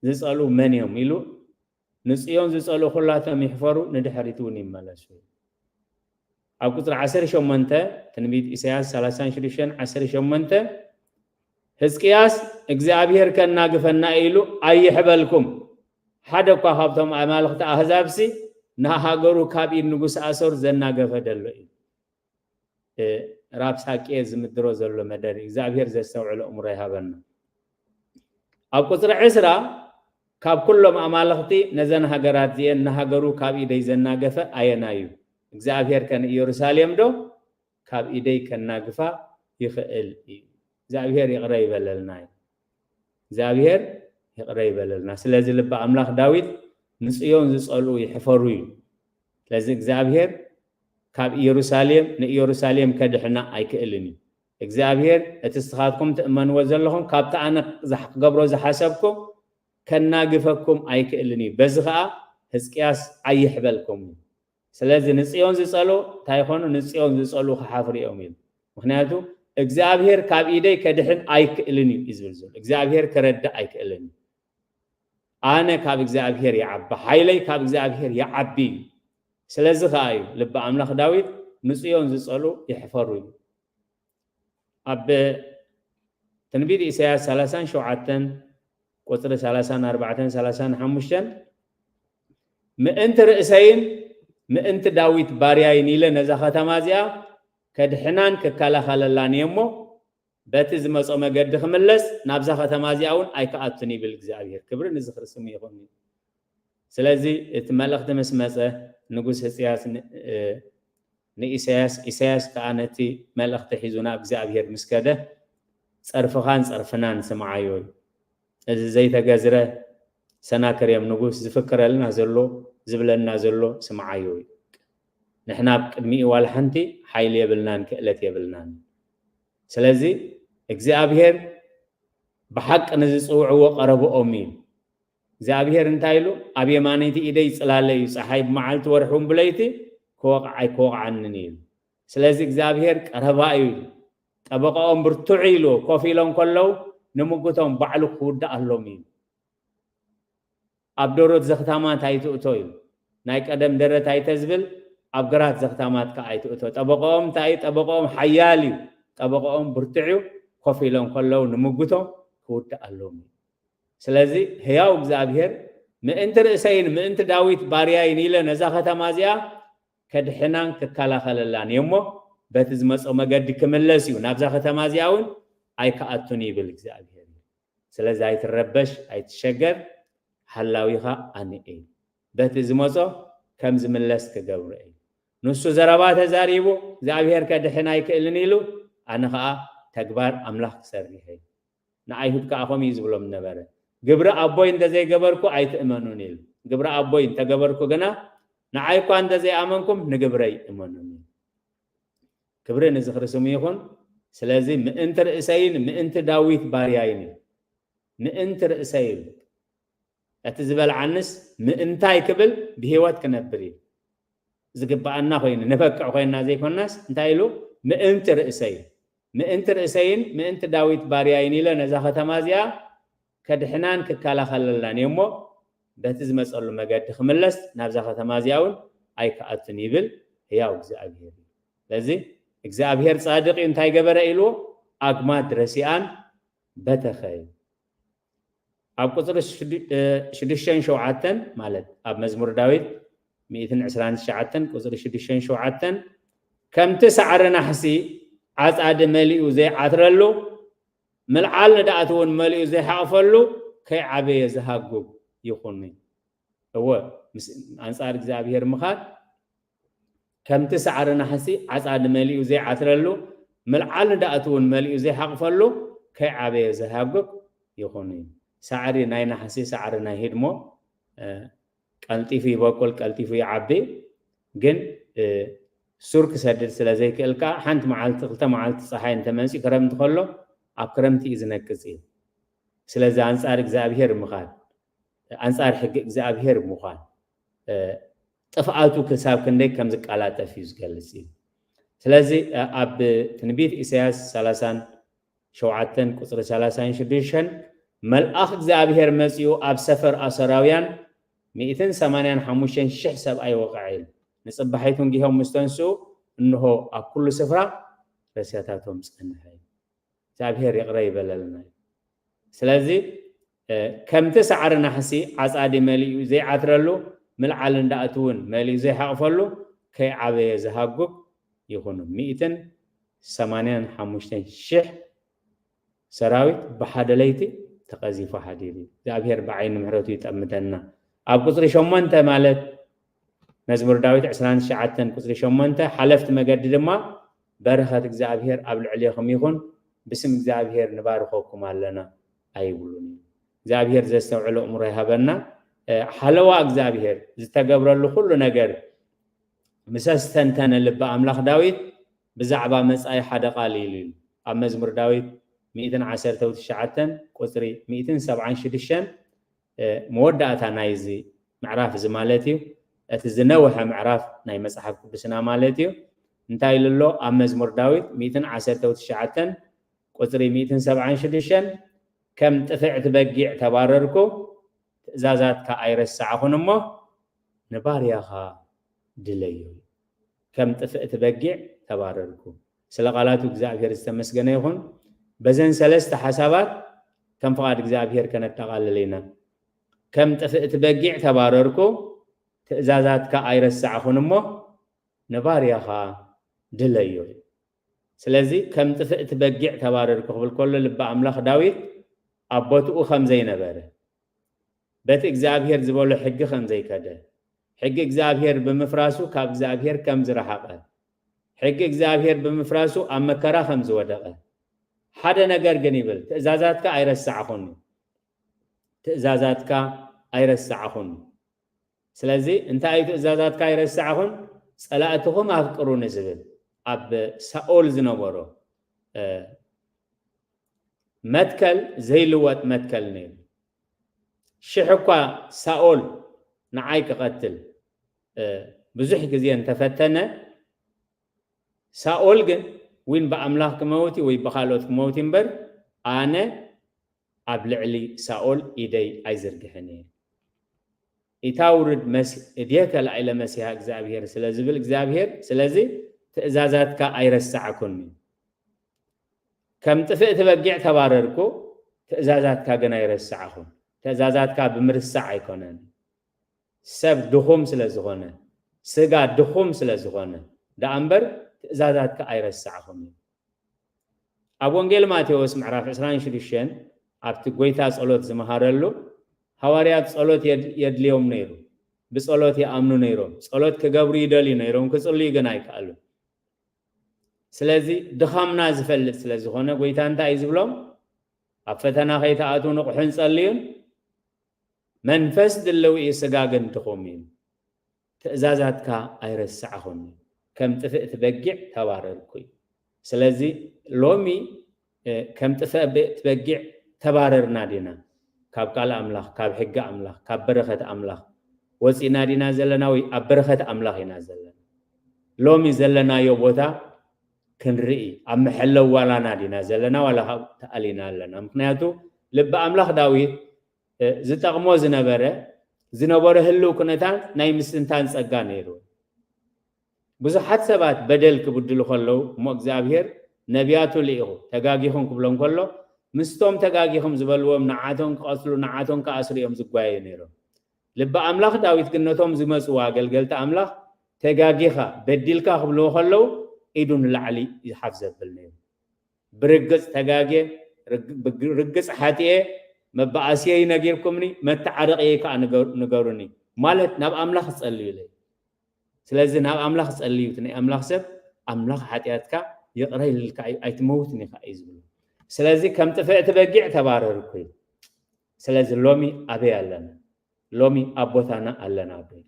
ዝጸልኡ መን እዮም ኢሉ፣ "ንጽዮን ዝጸልኡ ኩላቶም ይሕፈሩ፣ ንድሕሪት እውን ይመለሱ" እዩ። ኣብ ቁጽሪ ዓሰርተ ሸሞንተ፣ ትንቢት ኢሳያስ ሰላሳን ሽዱሽተን ዓሰርተ ሸሞንተ፣ ህዝቅያስ እግዚኣብሔር ከናግፈና ኢሉ ኣይሕበልኩም፣ ሓደ እኳ ካብቶም ኣማልኽቲ ኣህዛብሲ ንሃገሩ ካብ ኢድ ንጉስ ኣሶር ዘናገፈ ደሎ እዩ። እ፣ ራብሳቄ ዝምድሮ ዘሎ መደር እግዚኣብሔር ዘስተውዕሎ እምሮ ይሃበና። ኣብ ቁጽሪ ዕስራ፣ "ካብ ኩሎም ኣማልኽቲ ነዘን ሃገራት እዚኤን ንሃገሩ ካብ ኢደይ ዘናገፈ ኣየናይ እዩ? እግዚኣብሔር ከ ንኢየሩሳሌም ዶ ካብ ኢደይ ከናግፋ ይኽእል እዩ?" እግዚኣብሔር ይቕረ ይበለልና እዩ። እግዚኣብሔር ይቕረ ይበለልና። ስለዚ ልቢ ኣምላኽ ዳዊት፣ "ንጽዮን ዝጸልኡ ይሕፈሩ" እዩ። ስለዚ እግዚኣብሔር ካብ ኢየሩሳሌም ንኢየሩሳሌም ከድሕና ኣይክእልን እዩ። እግዚኣብሔር እቲ ንስኻትኩም ትእመንዎ ዘለኹም ካብቲ ኣነ ዝሓ-፣ ክገብሮ ዝሓሰብኩ ከናግፈኩም ኣይክእልን እዩ። በዚ ኸኣ ህዝቅያስ ኣይሕበልኩም እዩ። ስለዚ ንጽዮን ዝጸልኡ እንታይ ይኾኑ? ንጽዮን ዝጸልኡ ክሓፍሩ እዮም ኢሉ። ምኽንያቱ እግዚኣብሔር ካብ ኢደይ ከድሕን ኣይክእልን እዩ እዩ ዝብል ዘሎ። እግዚኣብሔር ክረድእ ኣይክእልን እዩ። ኣነ ካብ እግዚኣብሔር ይዓቢ፣ ሓይለይ ካብ እግዚኣብሔር ይዓቢ እዩ። ስለዚ ኸኣ እዩ ልቢ ኣምላኽ ዳዊት ንጽዮን ዝጸልኡ ይሕፈሩ እዩ። ኣብ ትንቢት ኢሳያስ ሰላሳን ሸውዓተን ቁጽሪ ሰላሳን ኣርባዕተን ሰላሳን ሓሙሽተን፣ "ምእንቲ ርእሰይን ምእንቲ ዳዊት ባርያይን ኢለ ነዛ ከተማ እዚኣ ከድሕናን ክከላኸለላን እየ እሞ፣ በቲ ዝመጾ መገዲ ክምለስ ናብዛ ከተማ እዚኣ እውን ኣይክኣቱን" ይብል እግዚኣብሔር። ክብሪ ንዝኽሪ ስሙ ይኹን። ስለዚ እቲ መልእኽቲ ምስ መጸ ንጉስ ህዝቅያስ ን-፣ እ፣ ንኢሳያስ፣ ኢሳያስ ከኣ ነቲ መልእኽቲ ሒዙ ናብ እግዚኣብሔር ምስ ከደ፣ "ጸርፍኻን ጸርፍናን ስምዓዮ እዩ። እዚ ዘይተገዝረ ሰናክሬም ንጉስ ዝፍክረልና ዘሎ፣ ዝብለና ዘሎ ስምዓዮ እዩ። ንሕና ኣብ ቅድሚኡ ዋላ ሓንቲ ሓይሊ የብልናን ክእለት የብልናን። ስለዚ እግዚኣብሔር ብሓቂ ንዝጽውዕዎ ቀረብኦም እዩ። እግዚኣብሔር እንታይ ኢሉ? ኣብ የማነይቲ ኢደይ ጽላለይ እዩ፣ ጸሓይ ብመዓልቲ ወርሒ እውን ብለይቲ ክወቕዓ ኣይክወቕዓንን እዩ" ኢሉ። ስለዚ እግዚኣብሔር ቀረባ እዩ ኢሉ። "ጠበቃኦም ብርቱዕ እዩ" ኢሉ። ኮፍ ኢሎም ከለዉ ንምጉቶም ባዕሉ ክውድኣሎም እዩ። "ኣብ ደሮት ዘኽታማት ኣይትእቶ" ኢሉ። ናይ ቀደም ደረት ኣይተዝብል፣ ኣብ ግራት ዘኽታማት ከኣ ኣይትእቶ። ጠበቃኦም እንታይ እዩ? ጠበቃኦም ሓያል እዩ። ጠበቃኦም ብርቱዕ እዩ። ኮፍ ኢሎም ከለዉ ንምጉቶም ክውድኣሎም እዩ። ስለዚ ህያው እግዚኣብሔር ምእንቲ ርእሰይን ምእንቲ ዳዊት ባርያይን ኢለ ነዛ ከተማ እዚኣ ከድሕናን ክከላኸለላን እየ እሞ፣ በቲ ዝመጾ መገዲ ክምለስ እዩ። ናብዛ ከተማ እዚኣ እውን ኣይከኣቱን ይብል እግዚኣብሔር። ስለዚ ኣይትረበሽ፣ ኣይትሸገር፣ ሃላዊኻ ኣነ እየ። በቲ ዝመጾ ከም ዝምለስ ክገብሮ እየ። ንሱ ዘረባ ተዛሪቡ እግዚኣብሔር ከድሕን ኣይክእልን ኢሉ፣ ኣነ ኸኣ ተግባር ኣምላኽ ክሰርሕ እየ። ንኣይሁድ ከኣ ከምኡ እዩ ዝብሎም ነበረ። ግብሪ ኣቦይ እንተዘይገበርኩ ኣይትእመኑን ኢሉ። ግብሪ ኣቦይ እንተገበርኩ ግና ንኣይ እኳ እንተዘይኣመንኩም ንግብረይ እመኑኒ። ክብሪ ንዝኽሪ ስሙ ይኹን። ስለዚ ምእንቲ ርእሰይን ምእንቲ ዳዊት ባርያይን እዩ። ምእንቲ ርእሰይ ይብል። እቲ ዝበልዓንስ ምእንታይ ክብል ብህይወት ክነብር እዩ። ዝግብኣና ኮይኑ ንበቅዕ ኮይና ዘይኮናስ እንታይ ኢሉ? ምእንቲ ርእሰይ፣ ምእንቲ ርእሰይን ምእንቲ ዳዊት ባርያይን ኢለ ነዛ ከተማ እዚኣ ከድሕናን ክከላኸለላን እየ እሞ በቲ ዝመፀሉ መገዲ ክምለስ ናብዛ ከተማ እዚኣ እውን ኣይከኣቱን ይብል ህያው እግዚኣብሔር እዩ። ስለዚ እግዚኣብሔር ፃድቅ እዩ እንታይ ገበረ ኢልዎ? ኣግማድ ረሲኣን በተኸ እዩ። ኣብ ቁፅሪ ሽዱሽተን ሸውዓተን ማለት ኣብ መዝሙር ዳዊት ሚእትን ዕስራን ትሽዓተን ቁፅሪ ሽዱሽተን ሸውዓተን ከምቲ ሳዕሪ ናሕሲ ዓፃዲ መሊኡ ዘይዓትረሉ ምልዓል ንዳእቲ እውን መሊኡ ዘይሓቕፈሉ ከይዓበየ ዝሃጉግ ይኹን። እወ ምስ ኣንፃር እግዚኣብሔር ምኻድ ከምቲ ሳዕሪ ናሕሲ ዓፃዲ መሊኡ ዘይዓትረሉ ምልዓል ንዳእቲ እውን መሊኡ ዘይሓቕፈሉ ከይዓበየ ዝሃጉግ ይኹን እዩ። ሳዕሪ ናይ ናሕሲ ሳዕሪ ናይ ህድሞ ቀልጢፉ ይበቁል፣ ቀልጢፉ ይዓቢ። ግን ሱር ክሰድድ ስለ ዘይክእል ከዓ ሓንቲ መዓልቲ ክልተ መዓልቲ ፀሓይ እንተመፂኡ ክረምቲ ከሎ ኣብ ክረምቲ እዩ ዝነቅፅ እዩ። ስለዚ ኣንፃር እግዚኣብሔር ምኻድ ኣንፃር ሕጊ እግዚኣብሔር ምዃን ጥፍኣቱ ክሳብ ክንደይ ከም ዝቀላጠፍ እዩ ዝገልፅ እዩ። ስለዚ ኣብ ትንቢት ኢሳያስ ሰላሳን ሸውዓተን ቁፅሪ ሰላሳን ሽዱሽተን መልኣኽ እግዚኣብሔር መፂኡ ኣብ ሰፈር ኣሰራውያን ሚእትን ሰማንያን ሓሙሽተን ሽሕ ሰብኣይ ወቕዐ ኢሉ። ንፅባሒቱ እንጊሆም ምስ ተንስኡ እንሆ ኣብ ኩሉ ስፍራ ረስያታቶም ፀንሐ እዩ። እግዚኣብሔር ይቕረ ይበለልና እዩ። ስለዚ ከምቲ ሳዕሪ ናሕሲ ዓፃዲ መሊኡ ዘይዓትረሉ ምልዓል እንዳእቲ እውን መሊኡ ዘይሓቕፈሉ ከይዓበየ ዝሃጉግ ይኹኑ። ሚእትን ሰማንያን ሓሙሽተን ሽሕ ሰራዊት ብሓደ ለይቲ ተቐዚፉ ሓዲሩ እዩ። እግዚኣብሔር ብዓይኒ ምሕረቱ ይጠምተና። ኣብ ቁፅሪ ሸሞንተ ማለት መዝሙር ዳዊት ዕስራን ትሽዓተን ቁፅሪ ሸሞንተ ሓለፍቲ መገዲ ድማ በረኸት እግዚኣብሔር ኣብ ልዕሌኹም ይኹን፣ ብስም እግዚኣብሔር ንባርኸኩም ኣለና ኣይብሉን እዩ። እግዚኣብሔር ዘስተውዕሎ እምሮ ይሃበና። ሓለዋ እግዚኣብሔር ዝተገብረሉ ኩሉ ነገር ምስ ኣስተንተነ ልቢ ኣምላኽ ዳዊት ብዛዕባ መጻኢ ሓደ ቃል ኢሉ እዩ። ኣብ መዝሙር ዳዊት ሚእትን ዓሰርተው ትሽዓተን ቁፅሪ ሚእትን ሰብዓን ሽዱሽተን መወዳእታ ናይዚ ምዕራፍ እዚ ማለት እዩ። እቲ ዝነውሐ ምዕራፍ ናይ መጽሓፍ ቅዱስና ማለት እዩ። እንታይ ኢሉ ኣሎ? ኣብ መዝሙር ዳዊት ሚእትን ዓሰርተው ትሽዓተን ቁፅሪ ሚእትን ሰብዓን ሽዱሽተን ከም ጥፍዕቲ በጊዕ ተባረርኩ፣ ትእዛዛትካ ኣይረሳዕኹን እሞ ንባርያኻ ድለዮ። ከም ጥፍእቲ በጊዕ ተባረርኩ። ስለ ቃላቱ እግዚኣብሔር ዝተመስገነ ይኹን። በዘን ሰለስተ ሓሳባት ከም ፍቓድ እግዚኣብሔር ከነጠቓልል ኢና። ከም ጥፍእቲ በጊዕ ተባረርኩ፣ ትእዛዛትካ ኣይረሳዕኹን እሞ ንባርያኻ ድለዮ። ስለዚ ከም ጥፍእቲ በጊዕ ተባረርኩ ክብል ከሎ ልቢ ኣምላኽ ዳዊት ኣብ ቦትኡ ከም ዘይነበረ በቲ እግዚኣብሔር ዝበሎ ሕጊ ከም ዘይከደ፣ ሕጊ እግዚኣብሔር ብምፍራሱ ካብ እግዚኣብሔር ከም ዝረሓቐ፣ ሕጊ እግዚኣብሔር ብምፍራሱ ኣብ መከራ ከም ዝወደቐ፣ ሓደ ነገር ግን ይብል፣ ትእዛዛትካ ኣይረሳዕኹን፣ ትእዛዛትካ ኣይረሳዕኹን። ስለዚ እንታይ እዩ ትእዛዛትካ ኣይረሳዕኹን? ጸላእትኹም ኣፍቅሩ ንዝብል ኣብ ሳኦል ዝነበሮ መትከል ዘይልወጥ መትከል ነይሩ። ሽሕ እኳ ሳኦል ንዓይ ክቐትል ብዙሕ ግዜ እንተፈተነ፣ ሳኦል ግን ዊን ብኣምላኽ ክመውት ወይ ብኻልኦት ክመውት እምበር ኣነ ኣብ ልዕሊ ሳኦል ኢደይ ኣይዝርግሕን እየ። ኢታ ውርድ መስ እድየከ ላዕለ መሲሃ እግዚኣብሔር ስለ ዝብል እግዚኣብሔር፣ ስለዚ ትእዛዛትካ ኣይረሳዕኩን። ከም ጥፍእቲ በጊዕ ተባረርኩ፣ ትእዛዛትካ ግን ኣይረሳዕኹን። ትእዛዛትካ ብምርሳዕ ኣይኮነን። ሰብ ድኹም ስለ ዝኾነ፣ ስጋ ድኹም ስለ ዝኾነ ደኣ እምበር ትእዛዛትካ ኣይረሳዕኹን እዩ። ኣብ ወንጌል ማቴዎስ ምዕራፍ ዕስራን ሽዱሽተን ኣብቲ ጎይታ ጸሎት ዝመሃረሉ፣ ሃዋርያት ጸሎት የድ-፣ የድልዮም ነይሩ። ብጸሎት ይኣምኑ ነይሮም። ጸሎት ክገብሩ ይደልዩ ነይሮም፣ ክጽልዩ ግን ኣይከኣሉን። ስለዚ ድኻምና ዝፈልጥ ስለ ዝኾነ ጎይታ እንታይ እዩ ዝብሎም? ኣብ ፈተና ከይትኣትዉ ንቕሑን ጸልዩን፣ መንፈስ ድልው እዩ፣ ስጋ ግን ድኹም እዩ። ትእዛዛትካ ኣይረሳዕኹን፣ ከም ጥፍእቲ በጊዕ ተባረርኩ እዩ። ስለዚ ሎሚ፣ እ፣ ከም ጥፍእቲ በጊዕ ተባረርና ዲና? ካብ ቃል ኣምላኽ፣ ካብ ሕጊ ኣምላኽ፣ ካብ በረኸት ኣምላኽ ወፂና ዲና ዘለና ወይ ኣብ በረኸት ኣምላኽ ኢና ዘለና? ሎሚ ዘለናዮ ቦታ ክንርኢ፣ ኣብ መሐለዊ ዋላና ዲና ዘለና ዋላ ካብኡ ተኣሊና ኣለና? ምኽንያቱ ልቢ ኣምላኽ ዳዊት፣ እ፣ ዝጠቕሞ ዝነበረ፣ ዝነበሮ ህልው ኩነታት ናይ ምስትንታን ጸጋ ነይሩ። ብዙሓት ሰባት በደል ክብድሉ ከለዉ እሞ እግዚኣብሔር ነቢያቱ ልኢኹ ተጋጊኹም ክብሎም ከሎ ምስቶም ተጋጊኹም ዝበልዎም ንዓቶም ክቐትሉ ንዓቶም ክኣስሩ እዮም ዝጓየዩ ነይሮም። ልቢ ኣምላኽ ዳዊት ግን ነቶም ዝመጽዎ ኣገልገልቲ ኣምላኽ ተጋጊኻ በዲልካ ክብልዎ ከለዉ ኢዱ ንላዕሊ ይሓፍ ዘብል ነይሩ። ብርግጽ ተጋግየ፣ ርግ-፣ ብግ-፣ ርግጽ ሓጥየ፣ መባኣስየይ ነጊርኩምኒ፣ መተዓረቕየይ ከኣ ንገ-፣ ንገሩኒ ማለት ናብ ኣምላኽ ጸልዩለይ። ስለዚ ናብ ኣምላኽ ጸልዩ፣ እቲ ናይ ኣምላኽ ሰብ፣ ኣምላኽ ሓጢኣትካ ይቕረ ኢልልካ ኣይ-፣ ኣይትመውትን ኢኻ እዩ ዝብሎ። ስለዚ ከም ጥፍእቲ በጊዕ ተባረርኩ እዩ። ስለዚ ሎሚ ኣበይ ኣለና? ሎሚ ኣብ ቦታና ኣለና ኣበይ?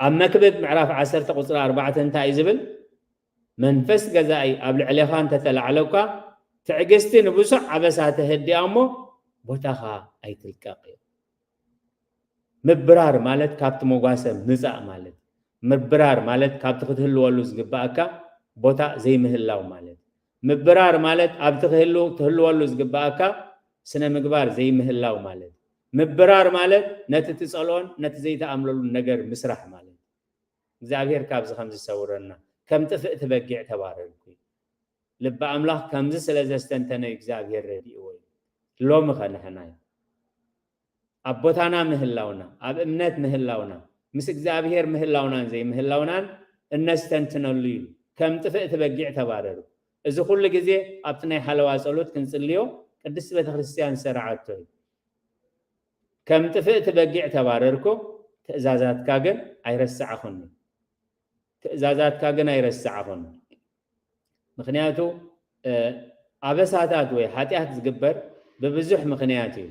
ኣብ መክብብ ምዕራፍ ዓሰርተ ቁጽሪ ኣርባዕተ እንታይ እዩ ዝብል? መንፈስ ገዛኢ ኣብ ልዕሌኻ እንተተላዕለ እኳ ትዕግስቲ ንብዙሕ ኣበሳ ተህድያ እሞ ቦታኻ ኣይትልቀቕ እዩ። ምብራር ማለት ካብቲ መጓሰ ምጻእ ማለት። ምብራር ማለት ካብቲ ክትህልወሉ ዝግባኣካ ቦታ ዘይምህላው ማለት። ምብራር ማለት ኣብቲ ክህሉ-፣ ትህልወሉ ዝግባኣካ ስነ ምግባር ዘይምህላው ማለት። ምብራር ማለት ነቲ ትጸልኦን ነቲ ዘይተኣምለሉን ነገር ምስራሕ ማለት። እግዚኣብሔር ካብዚ ከም ዝሰውረና፣ ከም ጥፍእቲ በጊዕ ተባረርኩ። ልቢ ኣምላኽ ከምዚ ስለ ዘስተንተነ እዩ እግዚኣብሔር ረዲእዎ እዩ። ሎሚ ኸ ንሕና እዩ ኣብ ቦታና ምህላውና፣ ኣብ እምነት ምህላውና፣ ምስ እግዚኣብሔር ምህላውናን ዘይምህላውናን እነስተንትነሉ እዩ። ከም ጥፍእቲ በጊዕ ተባረሩ። እዚ ኩሉ ግዜ ኣብቲ ናይ ሓለዋ ጸሎት ክንጽልዮ ቅድስቲ ቤተክርስትያን ዝሰርዓቶ እዩ። ከም ጥፍእቲ በጊዕ ተባረርኩ፣ ትእዛዛትካ ግን ኣይረሳዕኹን። ትእዛዛትካ ግን ኣይረሳዕኹን። ምኽንያቱ፣ እ፣ ኣበሳታት ወይ ሓጢኣት ዝግበር ብብዙሕ ምኽንያት እዩ።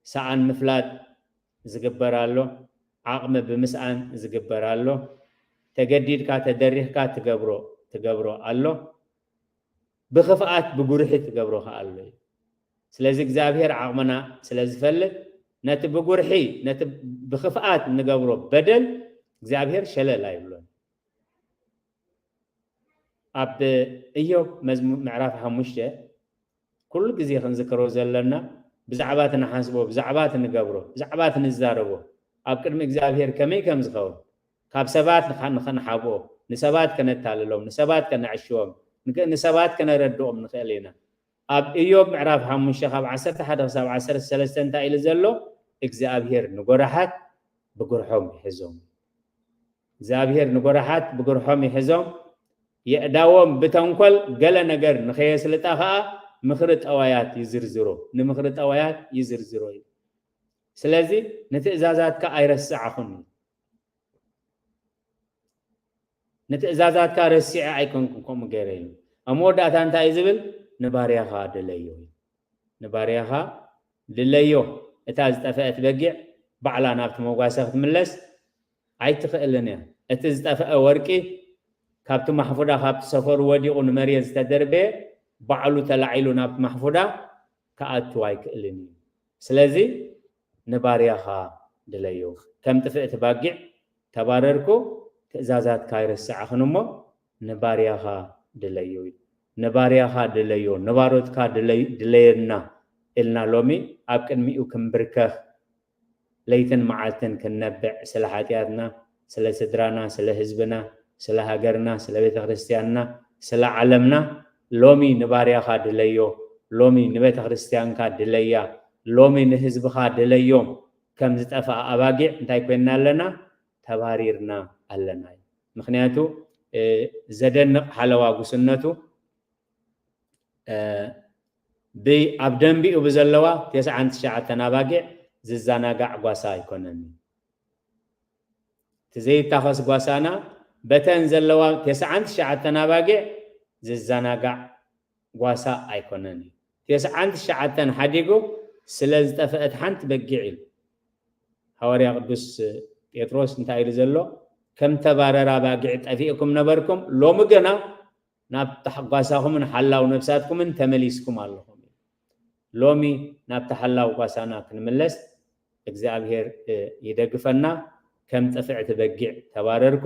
ሰኣን ምፍላጥ ዝግበር ኣሎ፣ ዓቕሚ ብምስኣን ዝግበር ኣሎ፣ ተገዲድካ ተደሪኽካ ትገብሮ፣ ትገብሮ ኣሎ፣ ብኽፍኣት ብጉርሒ ትገብሮ ከኣ ኣሎ እዩ። ስለዚ እግዚኣብሔር ዓቕምና ስለ ዝፈልጥ፣ ነቲ ብጉርሒ፣ ነቲ ብኽፍኣት እንገብሮ በደል እግዚኣብሔር ሸለል ኣይብሎን። ኣብ እዮብ መዝሙ-፣ ምዕራፍ ሓሙሽተ ኩሉ ግዜ ክንዝክሮ ዘለና ብዛዕባ እቲ ንሓስቦ፣ ብዛዕባ እቲ ንገብሮ፣ ብዛዕባ እቲ ንዛረቦ ኣብ ቅድሚ እግዚኣብሔር ከመይ ከም ዝኸውን፣ ካብ ሰባት ንኻ-፣ ንኸንሓብኦ፣ ንሰባት ከነታልሎም፣ ንሰባት ከነዕሽዎም፣ ንከ-፣ ንሰባት ከነረድኦም ንኽእል ኢና። ኣብ እዮብ ምዕራፍ ሓሙሽተ ካብ ዓሰርተ ሓደ ክሳብ ዓሰርተ ሰለስተ እንታይ ኢሉ ዘሎ? እግዚኣብሔር ንጎራሓት ብጉርሖም ይሕዞም። እግዚኣብሔር ንጎራሓት ብጉርሖም ይሕዞም፣ የእዳዎም ብተንኮል ገለ ነገር ንኸየስልጣ ኸኣ ምኽሪ ጠዋያት ይዝርዝሮ፣ ንምኽሪ ጠዋያት ይዝርዝሮ እዩ። ስለዚ ንትእዛዛትካ ኣይረስዓኹን እዩ። ንትእዛዛትካ ረሲዐ ኣይኮንኩን ከምኡ ገይረ ኢሉ። ኣብ መወዳእታ እንታይ እዩ ዝብል? ንባርያኻ ድለዮ እዩ። ንባርያኻ ድለዮ። እታ ዝጠፍአት በጊዕ ባዕላ ናብቲ መጓሰ ክትምለስ ኣይትኽእልን እያ። እቲ ዝጠፍአ ወርቂ ካብቲ ማሕፉዳ፣ ካብቲ ሰፈሩ ወዲቑ ንመሬት ዝተደርበየ ባዕሉ ተላዒሉ ናብቲ ማሕፉዳ ክኣቱ ኣይክእልን እዩ። ስለዚ ንባርያኻ ድለዮ። ከም ጥፍእቲ ባጊዕ ተባረርኩ፣ ትእዛዛትካ ኣይረሳዕኽን እሞ ንባርያኻ ድለዮ። ንባርያኻ ድለዮ፣ ንባሮትካ ድለይ-፣ ድለየና ኢልና ሎሚ ኣብ ቅድሚኡ ክንብርከኽ ለይትን መዓልትን ክንነብዕ ስለ ሓጢኣትና፣ ስለ ስድራና፣ ስለ ህዝብና፣ ስለ ሃገርና፣ ስለ ቤተ ክርስቲያንና፣ ስለ ዓለምና ሎሚ ንባርያኻ ድለዮ፣ ሎሚ ንቤተ ክርስቲያንካ ድለያ፣ ሎሚ ንህዝብኻ ድለዮም። ከም ዝጠፍኣ ኣባጊዕ እንታይ ኮይንና ኣለና? ተባሪርና ኣለና። ምኽንያቱ፣ እ፣ ዘደንቕ ሓለዋ ጉስነቱ እ፣ ብ-፣ ኣብ ደንቢኡ ብዘለዋ ተስዓን ትሽዓተን ኣባጊዕ ዝዘናጋዕ ጓሳ ኣይኮነን። እቲ ዘይታኸስ ጓሳና በተን ዘለዋ ተስዓን ትሽዓተን ኣባጊዕ ዝዘናጋዕ ጓሳ ኣይኮነን እዩ። ተስዓን ትሽዓተን ሓዲጉ ስለ ዝጠፍአት ሓንቲ በጊዕ ኢሉ። ሃዋርያ ቅዱስ ጴጥሮስ እንታይ ኢሉ ዘሎ? ከም ተባረራ ኣባጊዕ ጠፊእኩም ነበርኩም፣ ሎሚ ግና ናብ ታሕ-፣ ጓሳኹምን ሓላው ነብሳትኩምን ተመሊስኩም ኣለኹም። ሎሚ ናብቲ ሓላው ጓሳና ክንምለስ እግዚኣብሔር፣ እ፣ ይደግፈና። ከም ጥፍዕቲ በጊዕ ተባረርኩ፣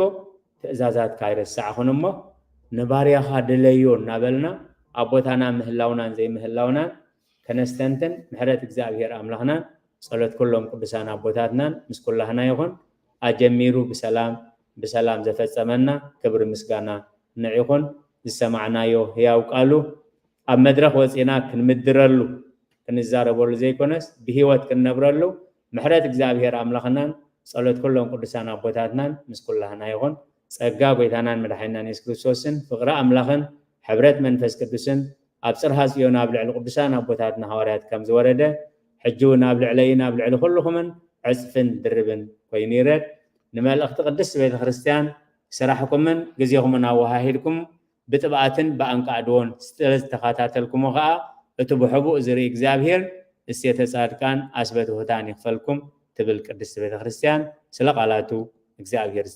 ትእዛዛትካ ኣይረሳዕኹን እሞ ንባርያኻ ድለዮ እናበልና ኣብ ቦታና ምህላውናን ዘይምህላውናን ከነስተንትን ምሕረት እግዚኣብሔር ኣምላኽናን ጸሎት ኩሎም ቅዱሳን ኣቦታትናን ምስ ኩላህና ይኹን። ኣጀሚሩ ብሰላም፣ ብሰላም ዘፈጸመና ክብሪ ምስጋና ንዒኹን። ዝሰማዕናዮ ህያው ቃሉ ኣብ መድረኽ ወጺና ክንምድረሉ፣ ክንዛረበሉ ዘይኮነስ ብህይወት ክንነብረሉ ምሕረት እግዚኣብሔር ኣምላኽናን ጸሎት ኩሎም ቅዱሳን ኣቦታትናን ምስ ኩላህና ይኹን። ጸጋ ጎይታናን መድሓኒናን የሱስ ክርስቶስን ፍቕሪ ኣምላኽን ሕብረት መንፈስ ቅዱስን ኣብ ጽርሃ ጽዮን ኣብ ልዕሊ ቅዱሳን ኣቦታትና ሃዋርያት ከም ዝወረደ፣ ሕጂ እውን ኣብ ልዕለይን ኣብ ልዕሊ ኩልኹምን ዕጽፍን ድርብን ኮይኑ ይረድ። ንመልእኽቲ ቅድስት ቤተ ክርስቲያን ስራሕኩምን ግዜኹምን ኣወሃሂድኩም ብጥብኣትን ብኣንቃዕድዎን ስለ ዝተኸታተልኩሞ ኸኣ እቲ ብሕቡእ ዝርኢ እግዚኣብሔር እሴተ ጻድቃን ኣስበ ትሑታን ይኽፈልኩም ትብል ቅድስት ቤተ ክርስቲያን። ስለ ቃላቱ እግዚኣብሔር